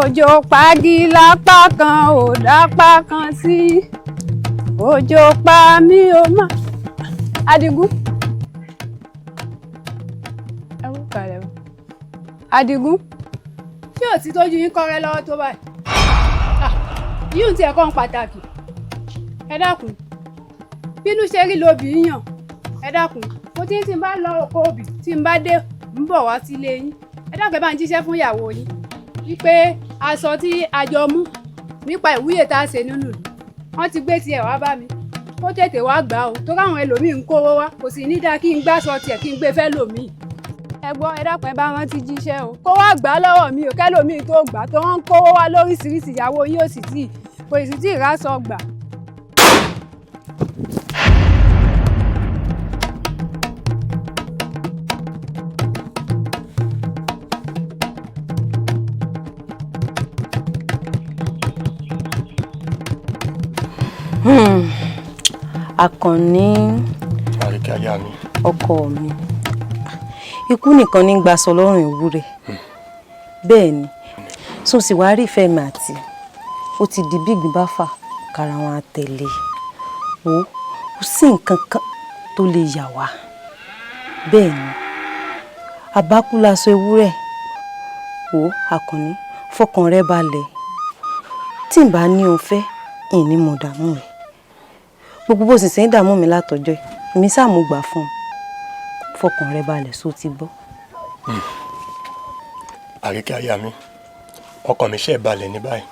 Òjò pagi lápá kan ò dápá kan sí, òjò pa mí ó má. Adigun, ẹ wú kalẹ̀ o. Adigun, ṣé ò ti tójú yín kọ́rẹ́ lọ́wọ́ tó báyìí? Yíyún tí ẹ̀kọ́ ń pàtàkì. Ẹ dákun, bínú ṣe rí lóbì yàn. Ẹ dákun, mo ti ń tí n bá lọ oko obì, tí n bá dé, ń bọ̀ wá sílé yín. Ẹ dákun, ẹ bá ń jíṣẹ́ fún ìyàwó yín wípé aṣọ tí a jọ mú nípa ìwúyè tá a ṣe nínú ìlú, wọ́n ti gbé tiẹ̀ wá bá mi, kó tètè wá gbà ó, tó káwọn ẹlòmíì ń kówó wá, kò sì ní dáa kí n gbàsọ tiẹ̀ kí n gbé fẹ́ lòmíì. Ẹ gbọ́, ẹ dákun, ẹ bá rántí jíṣẹ́ o, kó wá gbà á lọ́wọ́ mi ò, kẹ́lòmíì tó gbà á, tó wọ́n ń kówó wá lóríṣiríṣi, ìyàwó yín ò sì tíì kò sì tíì ráṣọ gbà. Àkànní. Àríkẹ́ aya mi. Ọkọ mi, ikú nìkan ní gbaṣọ lọ́rùn ewúrẹ́. Bẹ́ẹ̀ ni, so sì wá rí ìfẹ́ mi àti ó ti di bí ìgbín bá fà kára wọn àtẹ̀lé. Wo, kò sí nǹkan kan tó lè yà wá. Bẹ́ẹ̀ ni, àbákú laṣọ ewúrẹ́. Wo Àkànní, fọkàn rẹ balẹ̀. Tí n bá ní òun fẹ́ ìní mo dààmú rẹ̀, gbogbo bó sì ṣe ń dààmú mi látọjọ́ yìí, èmi sáà mo gbà fún un. Fọkàn rẹ balẹ̀, só ti gbọ́. Àríkẹ́ aya mi, ọkàn mi ṣe balẹ̀ ní báyìí,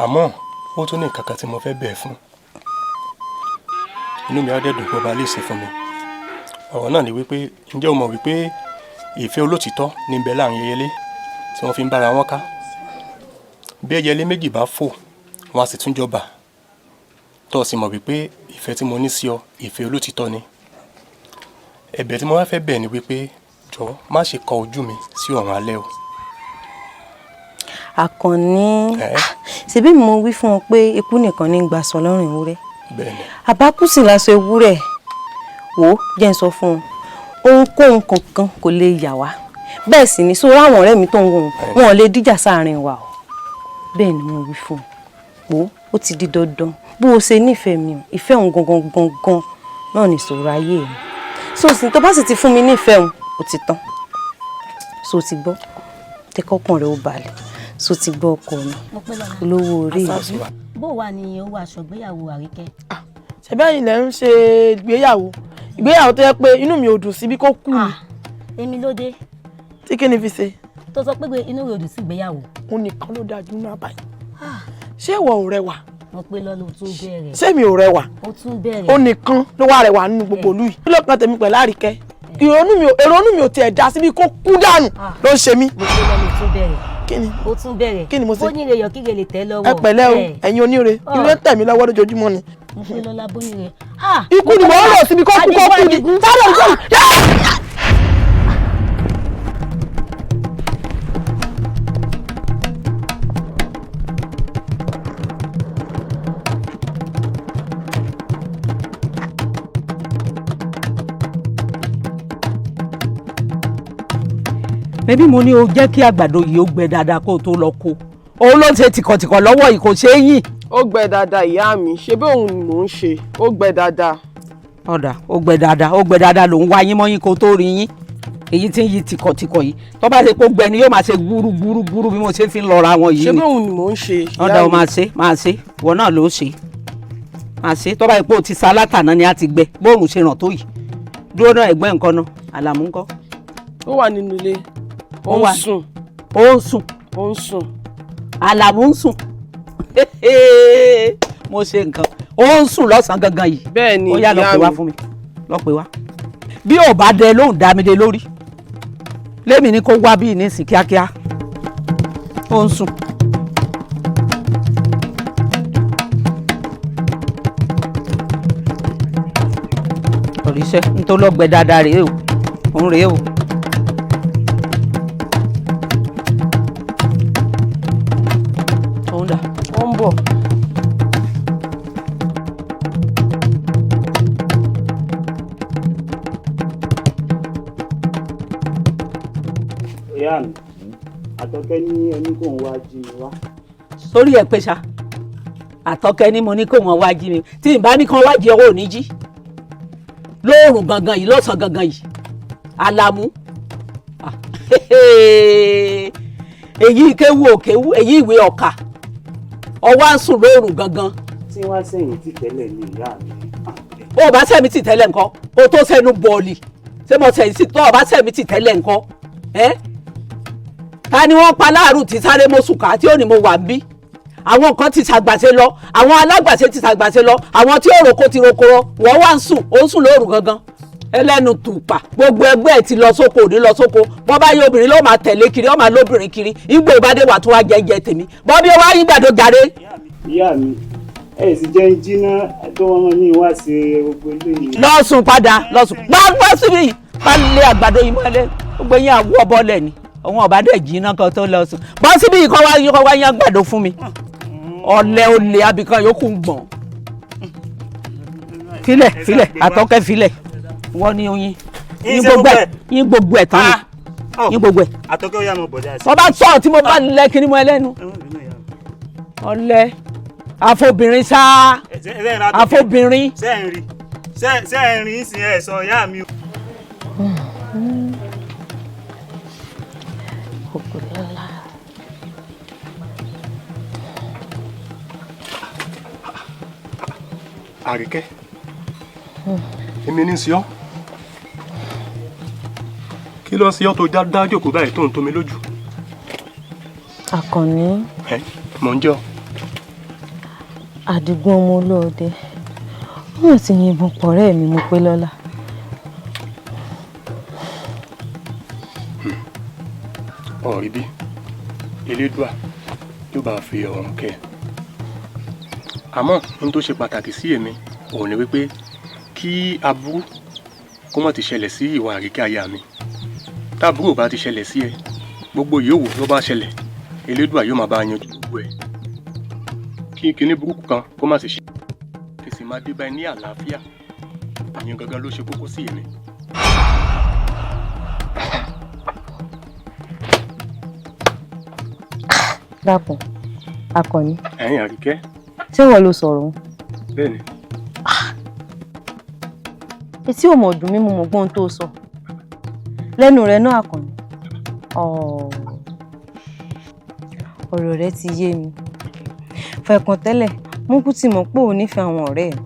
àmọ́ ó tún ní nǹkan kan tí mo fẹ́ bẹ̀ fún. Inú mi á dẹ̀ dùn pé ọba lè ṣe fún mi. Ọ̀rọ̀ náà ni wípé, ǹjẹ́ o mọ̀ wípé ìfẹ́ olótìtọ́ ní ń bẹ láàrin ẹyẹlé tí wọ́n fi ń bára wọn ká? Bí ẹyẹlé méjì bá fò, wọn á sì tún jọba. Tó o sì mọ̀ wípé ìfẹ́ tí mo ní sí ọ, ìfẹ́ olótìtọ́ ni. Ẹ̀bẹ̀ tí mo wá fẹ́ bẹ̀ ni wípé, jọ̀ọ́, má ṣe kọ ojú mi sí ọ̀run alẹ́ o. Àkànní, ṣebí mo wí fún ọ pé ikú nìkan ní gbaṣọ lọ́rùn ewúrẹ́? Bẹ́ẹ̀ni. Àbákú sì láṣọ ewúrẹ́. Wò ó, jẹ́ ń sọ fún ọ, ohunkóhun kankan kò lè yà wá. Bẹ́ẹ̀ sì ni, sórí àwọn ọ̀rẹ́ mi tó ń wò wọn ò lè díjà sáàrin wa o. Bẹ́ẹ̀ ni mo wí fún ọ. Wò ó, ó ti di dandan. Bó o ṣe nífẹ̀ẹ́ mi o, ìfẹ́ òun gangan gangan náà ní ìṣòro ayé mi. So sì tó bá sì ti fún mi nífẹ̀ẹ́ òun, ó ti tán. So ti gbọ́, tẹ́kọ̀ọ́kàn rẹ̀ ó balẹ̀. So ti gbọ́, ọkọ mi olówó orí mi. Bó wà ní owó aṣọ ìgbéyàwó Àríkẹ́? Ṣebí ẹ̀yin lẹ ń ṣe ìgbéyàwó, ìgbéyàwó tó yẹ pé inú mi ò dùn sí bí kò kú ni. Èmi ló dé. Tí kí ni fi ṣe. Tó sọ pé inú rẹ̀ ò dùn sí ìgbéyàwó. Òun nìkan ló dájú nínú àbáyé. Ṣé ìwọ ò rẹwà? Mo pé lọ́lọ́, ó tún bẹ̀rẹ̀. Ṣé mi ò rẹwà? Ó tún bẹ̀rẹ̀. Ó nìkan ló wà rẹwà nínú gbogbo ìlú yìí. Kí ló kan tèmi pẹ̀lú Àríkẹ́? Ìrònú mi ò, èrònú mi ò tiẹ̀ dá síbi kó kú dànù ló ń ṣe mí. Mo pé lọ́lọ́, ó tún bẹ̀rẹ̀. Kí ni? Ó tún bẹ̀rẹ̀. Kí ni mo ṣe? Bó ní ire yọ kíre lè tẹ́ lọ́wọ́. Ẹ pẹ̀lẹ́ o, ẹ̀yin oníire, ire ń tẹ̀ mí lọ́wọ́ lójoojúmọ́ ni. Mo pé lọ́lá, bó ní ire. Ikú ni mò ń rò síbi kó kú, kó kú ni. Sáré ìgbọ́n. Mẹbí mo ní o jẹ́ kí àgbàdo yìí ó gbẹ dáadáa kó o tó lọ kó. Òun ló ń ṣe tìkọ̀tìkọ̀ lọ́wọ́ yìí, kò ṣeé yìn. Ó gbẹ dáadáa, ìyá mi. Ṣé bí òun ni mò ń ṣe, ó gbẹ dáadáa. Ọ̀dà, ó gbẹ dáadáa, ó gbẹ dáadáa ló ń wá yín mọ́yín kó tó rí yín. Èyí tí ń yí tìkọ̀tìkọ̀ yìí, tó bá ṣe kó gbẹ ni yóò máa ṣe gbúrú gbúrú gbúrú bí mo ṣe fi ń lọ́ra wọn yìí Ṣé ni. bí òun ni mò ń ṣe, ìyá Ọ̀dà, o mi. máa ṣe, máa ṣe, ìwọ náà ló ṣe, máa ṣe. Tó bá yẹ pé o ti sa látàná ni a ti gbẹ bóòrùn ṣe ràn tó yìí. Dúró náà, ẹ̀gbọ́n nǹkan náà, Àlàmú ńkọ́? Ó wà nínú ilé, ó Ó ń wà. sùn. Ó ń sùn. Ó ń sùn. Àlàmú ń sùn. Mo ṣe nǹkan, ó ń sùn lọ́sàn-án gangan yìí. Bẹ́ẹ̀ ni, Ó yá, lọ ìyá pè wá mi. fún mi, lọ pè wá. Bí ò bá dẹ lóhùn, dá mi dé lórí lémi ní kó wá bíi nísìn kíákíá. Ó ń sùn. Òrìṣẹ́ nítorí lọ́gbẹ dáadáa rèé o, òun rèé o. Òun dà? Ó ń bọ̀. Ìyá mi, Àtọ́kẹ́ ní ẹni kò ń wá jí mi wá. Sórí ẹ pé ṣá, Àtọ́kẹ́ ní mo ní kó wọn wá jí mi, tí n bá ní kán wá jí ọwọ́ ò ní jí lóòrùn gangan yìí, lọ́sàn gangan yìí. Àlàmú, èyí kéwu òkéwu, èyí ìwé ọ̀kà, ọwọ́ à ń sùn lóòrùn gangan. Tí wọ́n sẹ́yìn tì tẹ́lẹ̀ ni ìyá mi. O bá sẹ́mi tì tẹ́lẹ̀ nǹkan, o tó sẹ́nu bọ̀ọ̀lì ṣé mo sẹ́yìn sí tọ́? O bá sẹ́mi tì tẹ́lẹ̀ nǹkan ẹ́, ta ni wọ́n pa láàrú tí sáré mo sùn ká tí ò ní mo wà ń bí? Àwọn kan ti ṣàgbàṣe lọ, àwọn alágbàṣe ti ṣàgbàṣe lọ, àwọn tí òròkó ti roko, wọ́n wá ń sùn, ó ń sùn lóòrùn gangan, ẹlẹ́nu tùpà. Gbogbo ẹgbẹ́ ẹ̀ ti lọ sóko, òní lọ sóko. Bọ́ bá yẹ obìnrin ló máa tẹ̀lé kiri, ó máa lóbìnrin kiri. Ìgbò ìbádé wà tó wá jẹ́jẹ́ tèmi bọ́ bí ó wá yín gbàdo jàre. Ìyá mi, ẹ sì jẹ́ ń jiná tó wọ́n ní wá ṣe gbogbo eléyìí. Lọ́sùn padà, lọ́sùn gbàgbọ́ síbi bá lé àgbàdo yìí mọ́lẹ̀, gbogbo yín àwọ̀ bọ́lẹ̀ ni òun ọ̀bá dẹ̀ jiná kan tó lọ́sùn bọ́ síbi kọ́ wá yín, kọ́ wá yín àgbàdo fún mi. Ọ̀lẹ olè abìkan yòókù ń gbọ̀n. Filẹ̀, filẹ̀, Àtọ́kẹ́, filẹ̀. Wọ́n ní oyin yín gbogbo ẹ̀, yín gbogbo ẹ̀ tán ni, yín gbogbo ẹ̀. Àtọ́kẹ́, ó yá, mọ̀ bọ̀dá sí. Wọ́n bá sọ̀rọ̀ tí mo bá lẹ kíní mọ́ ẹlẹ́nu. Ọ̀lẹ àfobìnrin sáá, àfobìnrin. Ṣé ẹ̀ ń rí? Ṣé ẹ̀ ń rí ìsìn ẹ̀ sọ ìyá mi? Ògúnlọ́lá. Àríkẹ́, èmi ní sí ọ́, kí ló ń ṣe ọ́ tó dá jókòó báyìí tó ń tomi lójú? Àkànní. Ẹ mò ń jọ. Àdìgún ọmọ olóòde, wọn ti yìnbọn pọ̀rẹ́ mi Mopélọ́lá. Ọ̀rí bí Elédùà yóò bá fi ọ̀run kẹ́ ẹ, àmọ́ ohun tó ṣe pàtàkì sí èmi òun ni wípé kí aburú kó má ti ṣẹlẹ̀ sí ìwà Àríkẹ́ aya mi. Táburú ò bá ti ṣẹlẹ̀ sí ẹ, gbogbo yòówù ló bá ṣẹlẹ̀, Elédùà yóò máa bá a yanjú gbogbo ẹ̀, kí kinní burúkú kan kó má sì ṣe kí sì máa dé báyìí ní àlàáfíà. Ìyẹn gangan ló ṣe kókó sí èmi. Dákun, Akànní. Ẹ̀yin Àríkẹ́. Ṣé wọ́n ló sọ̀rọ̀? Bẹ́ẹ̀ni. Etí ò mọ̀ dùn mí, mo mọ̀ gbọ́n tó sọ lẹ́nu rẹ̀ náà, Àkànní. Ọ̀rọ̀ rẹ ti yé mi fẹ̀kàn tẹ́lẹ̀. Mo kú ti mọ̀ pé ò nífẹ̀ẹ́ àwọn ọ̀rẹ́ ẹ̀,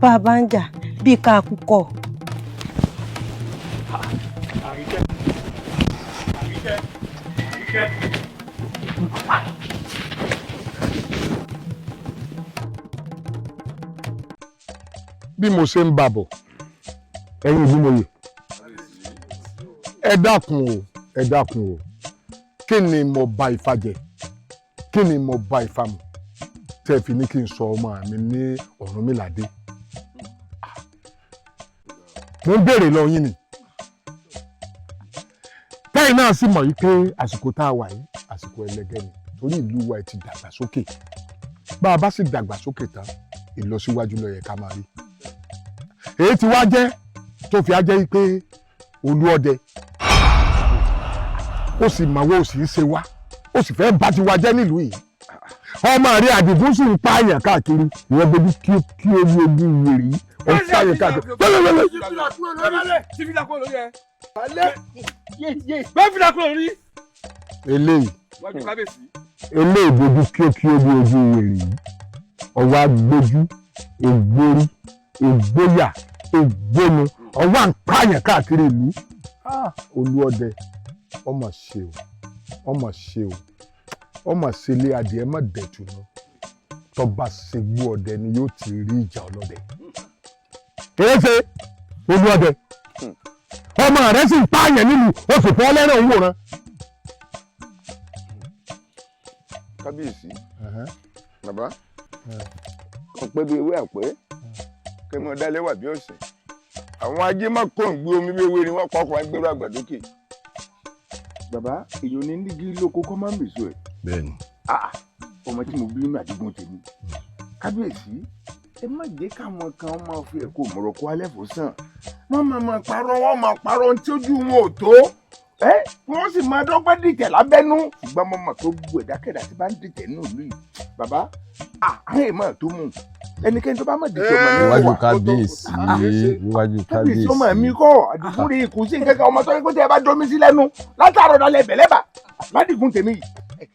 bá a bá ń jà bíi ká a kú kọ́. Àríkẹ́, Àríkẹ́, Àríkẹ́. Bí mo ṣe ń bàbọ̀, ẹ̀yin ìlú mòye, ẹ dákun o, ẹ dákun o. Kí ni mo ba Ifá jẹ? Kí ni mo ba Ifá mu tẹ́ fi ní kí n sọ ọmọ mi ní Ọ̀rúnmìlàdé? Mo ń béèrè lọ yín ni. Tẹ́yìn náà sì mọ̀ yìí pé àsìkò tá a wà yìí, àsìkò ẹlẹgẹ́ ni, torí ìlú wa ti dàgbàsókè. Bá a bá sì dàgbàsókè tán, ìlọsíwájú ló yẹ ká máa rí. Èyí tí wá jẹ́ tó fi á jẹ́ pé Olúọdẹ ó sì mọ̀wé, ó sì ń ṣe wá, ó sì fẹ́ bá ti wá jẹ́ nílùú yìí. Ọmọ rẹ Àdìgún sì ń pààyàn káàkiri. Ìwọ gbójú kí kí ojú ogun wèrè yìí, ó ń pààyàn káàkiri. Eléyìí, eléyìí bójú kí ó kí ojú ojú wèrè yìí, ọwọ́ agbójú ògbórí ògbóyà ògbónu, ọwọ́ à ń pààyàn káàkiri ìlú. Olúọdẹ, ọmọ ṣe o, ọmọ ṣe o, ọmọ ṣe ilé adìẹ má dẹ̀tù nù. Tọba ṣègbú ọdẹ ni yóò ti rí ìjà ọlọ́dẹ. Kìí ṣe Olúọdẹ, ọmọ rẹ sì ń pààyàn nílùú, o sì fọ́ lẹ́rìn òun wòran. Kábíyèsí bàbá, ọpẹ́ bíi ewé àpẹ kí mo dá lẹ́wà bí ọ̀sẹ̀. Àwọn ajé má kó ń gbé omi bí ewé ni wọ́n pa ọkùnrin agbéró àgbàdókè. Bàbá, èèyàn ní nígi lóko kọ́ máa ń mèso ẹ̀. Bẹ́ẹ̀ni. Ọmọ tí mo bí nínú Àdìgún tèmi. Kábíyèsí, ẹ má jẹ́ káwọn kan máa fi ẹ̀kọ́ mọ̀rọ̀kọ́ alẹ́ fò sàn. Wọ́n máa parọ́, wọ́n máa parọ́ ohun tí ojú wọn ò tó. Ẹ wọ́n sì máa dọ́gbọ́n dìtẹ̀ lábẹ́nú, ṣùgbọ́n mo mọ̀ tó gbogbo ẹ̀dákẹ́dá tí bá ń dìtẹ̀ nínú ìlú yìí, bàbá, àhán èèmọ̀ tó mú ẹnikẹ́ni tó bá mọ̀ dìtẹ̀ ọmọ ní Níwájú wà. kábíyèsí, níwájú Kábíyèsí, ọmọ kábíyèsí. mi kọ́ Àdìgún rí ikú sí nǹkan kan, ọmọ tó ní kó tẹ́ ẹ bá domi sí lẹ́nu látàrọ̀ dalẹ̀ bẹ̀lẹ́bà ládìgún tèmi yìí.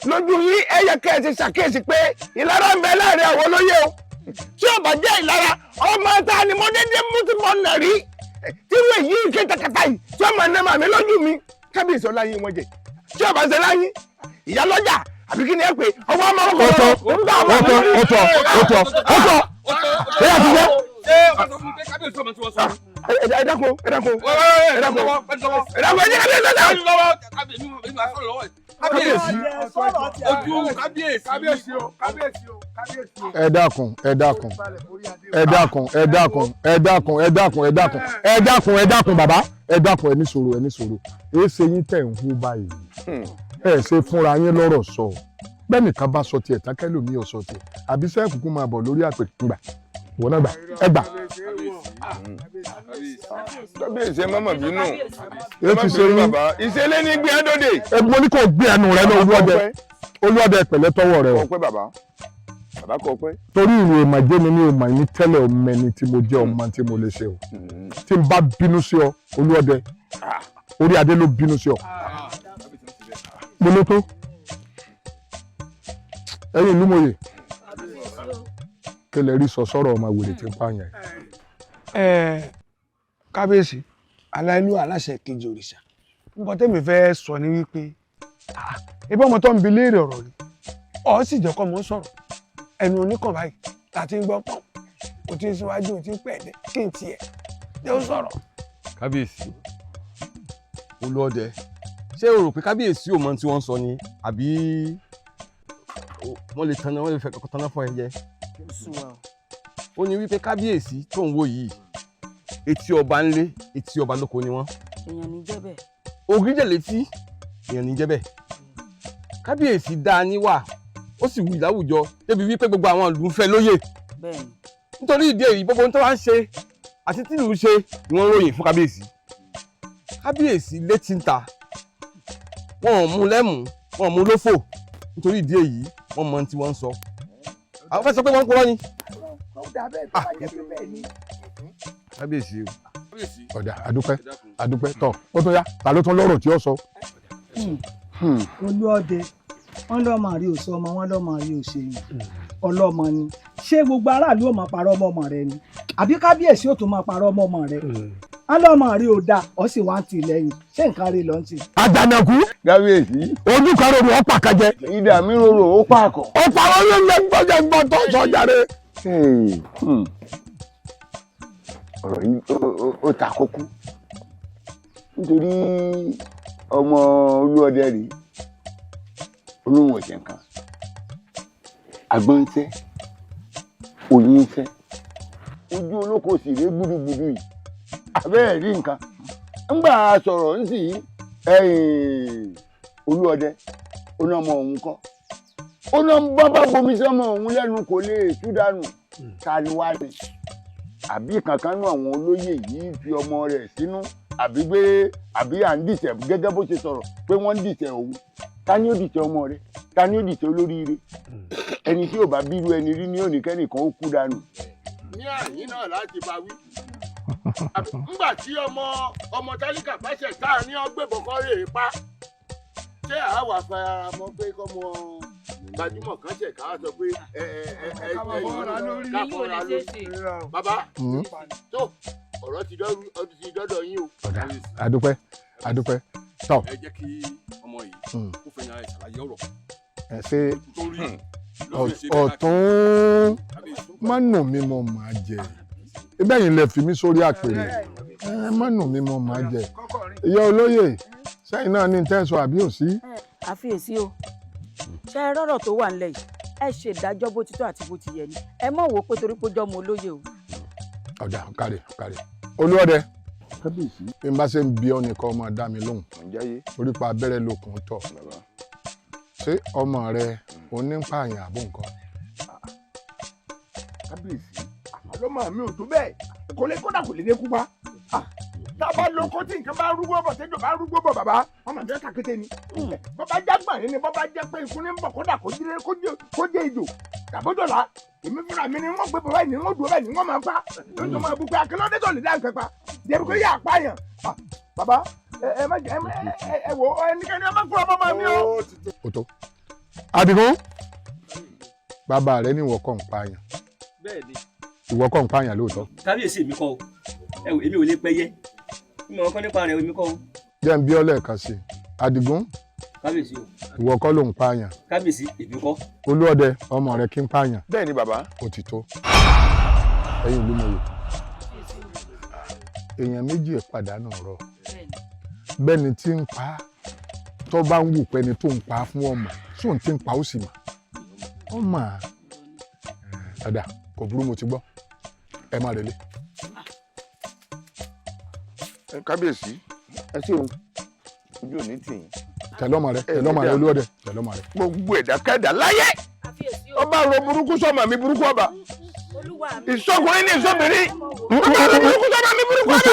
Lójú yín, ẹ yẹ kẹ́ ẹ ti ṣàkíyèsí pé ìlara ń bẹ láàrin àwọn olóyè o. Tí ó bá jẹ́ ìlara, ọmọ ta ni mo dédé mú tí mo nà rí tí wọ́n yí kẹtàkẹtà yìí tí ọmọ náà màmí lójú mi? Kábíyèsí, ọlá yín wọn jẹ tí ó bá ṣe láyín ìyálọ́jà àbí kí ni ẹ pé ọwọ́ ọmọ ọkọ. Ó tó, ó tó, ó tó, ó tó, ó tó. Ṣé àti jẹ́? Ẹ dákun, ẹ dákun, ẹ dákun, ẹ dákun, ẹ jẹ́ kábíyèsí ọ̀dà. Kábíyèsí, ojú kábíyèsí, kábíyèsí o, kábíyèsí o, kábíyèsí o. Ẹ dákun, ẹ dákun, ẹ dákun, ẹ dákun, ẹ dákun, ẹ dákun, ẹ dákun, ẹ dákun, ẹ dákun, bàbá, ẹ dákun, ẹ ní sùúrù, ẹ ní sùúrù. Èé ṣe yín tẹ̀ ń hú báyìí? Ẹ ṣe fúnra yín lọ́rọ̀ sọ. Bẹ́ẹ̀ nìkan bá sọ tiẹ̀ tán, kẹ́lòmíì ò sọ tiẹ̀, àbí sẹ́ẹ̀ kúkú máa bọ̀ lórí àpè ńgbà wọ́n náà gbà, ẹ gbà. Kábíyèsí, ẹ má mà bínú. Èé ti ṣe yín? Ìṣẹ̀lẹ̀ ní gbé ẹdọdẹ. Ẹ mo ní kò gbé ẹnu rẹ lọ. Olúọdẹ, Olúọdẹ, pẹ̀lẹ́ tọwọ́ rẹ o. Ọpẹ́, bàbá, bàbá kọ pẹ́. Torí ìrìn ìmọ̀jẹ́ mi ní ìmọ̀ ní tẹ́lẹ̀, ọmọ ẹni tí mo jẹ́, ọmọ tí mo lè ṣe o. Tí n bá bínú sí ọ, Olúọdẹ, orí adé ló bínú sí ọ. Mo ló tó ẹ̀yin ìlú mòye kí lè rí sọ sọ̀rọ̀ ọmọ wèrè tí ń pààyàn yìí. Ẹ kábíyèsí, aláìlú aláṣẹ kejì òrìṣà, nǹkan tẹ́mi fẹ́ sọ ni wípé ebi ọmọ tó ń bi léèrè ọ̀rọ̀ ni ọ̀ sì jẹ́ kọ́ mọ́ sọ̀rọ̀ ẹnu oníkàn báyìí láti ń gbọ́ pọ́n kò tí ń síwájú, kò tí ń pẹ̀lẹ́ kí n tiẹ̀ jẹ́ ó sọ̀rọ̀. Kábíyèsí, Olúọdẹ, ṣé o rò pé kábíyèsí ò mọ ohun tí wọ́n ń sọ ni, àbí wọ́n lè tanná, wọ́n lè fẹ́ kọ́kọ́ tanná fún ẹ jẹ? Ó ní wípé kábíyèsí tó ń wò yìí, etí ọba ńlé, etí ọba lóko ni wọ́n. Èèyàn ní jẹ́ bẹ́ẹ̀. Ògìjẹ̀ létí, èèyàn ní jẹ́ bẹ́ẹ̀. Kábíyèsí dáa níwà, ó sì wuyì láwùjọ débi wípé gbogbo àwọn ìlú ń fẹ́ lóyè. Bẹ́ẹ̀ni. Nítorí ìdí èyí, gbogbo ohun tó wá ń ṣe àti tí ìlú ṣe ni wọ́n ń ròyìn fún kábíyèsí. Kábíyèsí létí ń ta, wọn ò mú lẹ́mù, wọn ò mú lófò. Nítorí ìdí èyí, wọ́n mọ ohun tí wọ́n ń sọ. Àwọn fẹ́ sọ pé wọ́n ń purọ́ ni. Kábíyèsí o. Ọ̀dà, àdúpẹ́, àdúpẹ́. Tọ̀, ó tún yá, ta ló tún lọ́rọ̀ tí ó sọ? Olúọdẹ, wọn lọmọ rí òsè ọmọ, wọn lọmọ rí òsè yìí, ọlọmọ ni. Ṣé gbogbo aráàlú ò máa parọ́ ọmọ ọmọ rẹ ni, àbí kábíyèsí ò tún máa parọ́ ọmọ ọmọ rẹ? Wọn lọmọ rí ò dáa, ọ sì wá ń tì lẹ́yìn. Ṣé nǹkan rí lọ ń tì. Àjànàkú. Kábíyèsí. Ojú kan rorò, ó pàkàjẹ. Ìdá mi rorò, ó pàkọ. Ó parọ́ ló ń lé gbọ́dọ̀ gbọ́ tó sọ jàre. Ọ̀rọ̀ yìí ó ta kókó, nítorí ọmọ Olúọdẹ rèé, olóhùn ọ̀jẹ̀ kan, àgbọn ń tẹ́, oyin ń tẹ́, ojú olóko sì ré gbúdúgbúdú yìí. Abẹ́ẹ̀ rí nǹkan ńgbà sọ̀rọ̀ ń sì Olúọdẹ, ó ná ọmọ òun kọ́, ó ná bọ́ bá bomi sọ́mọ òun lẹ́nu, kò lè tú dànù. Ta ni wá ni àbí kankan nú àwọn olóyè yìí fi ọmọ rẹ̀ sínú, àbí gbé, àbí à ń dìtẹ̀ gẹ́gẹ́ bó ṣe sọ̀rọ̀ pé wọ́n ń dìtẹ̀ òun? Ta ni ó dìtẹ̀ ọmọ rẹ̀? Ta ni ó dìtẹ̀ olóríire? Ẹni tí ò bá bírú ẹni rí ní òní kẹ́nìkan ó kú dànù. Ní àyín náà láti bá wí ńgbà tí ọmọ ọmọ tálíkà bá ṣẹ̀ tá a ní ọgbẹ́bọ̀ kọ́ rè é pa, ṣé àwa fara mọ́ pé kọ́mọ gbajúmọ̀ kan ṣẹ̀ ká sọ pé ẹ ẹ ẹ ẹ ká fọ́ra lórí? Bàbá tó, ọ̀rọ̀ ti dọ́dọ̀ yín o. Ọ̀dà, àdúpẹ́, àdúpẹ́. Tọ̀. Ẹ jẹ́ kí ọmọ yìí kó fẹ́ yan ìṣàlàyé ọ̀rọ̀. Ẹ ṣe ọ̀tún mọ́nù mi mo máa jẹ ibẹ̀ yìí lè fi mí sórí àpèrè. Ẹ mọ́nù mi mo máa jẹ. Ìyá olóyè, sẹ́yìn náà ní tẹ́sán àbí òsí. Àfiyèsí o, ṣe ẹ rọrọ tó wà nílẹ̀ yìí, ẹ ṣe ìdájọ́ bó ti tọ́ àti bó ti yẹ ni. Ẹ mọ̀ wò ó pé torí pé ó jọmọ olóyè o. Ọ̀dà, kárí kárí, Olúọdẹ. Bí n bá ṣe ń bi ọ nìkan, ọmọ dá mi lóhùn. Orí pa abẹ́rẹ́ lókun tọ̀. Ṣé ọmọ rẹ onípààyàn àbò nǹkan? Kábíyèsí, àlọ́mọ mi ò tó bẹ́ẹ̀, kò lè, kódà kò lè dé kú pa. Tá a bá lóko tí nǹkan bá rúgbó bọ̀ tẹ́jọ́ bá rúgbó bọ̀ bàbá wọn mà fẹ́ takété ni. Bọ́ bá jágbọ̀n yín ni bọ́ bá jẹ́ pé ikú ní ń bọ̀ kódà kó jẹ́ ìjò tàbójọ́lá èmi fúnra mi ni wọ́n gbé bọ̀ báyìí ni wọ́n dùn báyìí ni wọ́n máa pa lójú máa bú pé akílódé tó lè dá nǹkan pa jẹ́bi kó yà á pààyàn. Bàbá ẹ má jẹ ẹ wò ẹnikẹ́ni ẹ má kúrò ọmọ mi o. O tó Adigun, bàbá rẹ ní ìwọ kọ́ ń pààyàn. Ìwọ kọ́ ń pààyàn lóòótọ́. Kábíyèsí, èmi kọ́ o. Ẹ wò, èmi ò lè pẹyẹ mímọ ọkọ nípa rẹ, èmi kọ́ o. Jẹ́ ń bí ọ lẹ́ẹ̀kan sí i, Adigun. Kábíyèsí o. Ìwọ kọ́ ló ń pààyàn? Kábíyèsí, èmi kọ́. Olúọdẹ, ọmọ rẹ kí ń pààyàn. Bẹ́ẹ̀ ni bàbá. Ó ti tó. Ẹ̀yin ìlú mòye, èèyàn méjì ẹ̀ pàdánù ọ̀rọ̀ bẹ́ẹ̀ ni tí ń pa á tó bá ń wù pé ẹni tó ń pa á fún ọmọ sóun tí ń pa ó sì mà ọmọ ọ̀dà kò burú, mo ti gbọ́, ẹ má relé. Kábíyèsí, ẹ ṣeun, ojú ò ní tì yín. Tẹ̀lé ọmọ rẹ, tẹ̀lé ọmọ rẹ, Olúọdẹ, tẹ̀lé ọmọ rẹ. Gbogbo ẹ̀dá kẹ́dà láyé ọba ro burúkú sọmọ mi burúkú, ọba ìsọkùnrin ní ìsọbìnrin, ọba ro burúkú sọmọ mi burúkú ọba.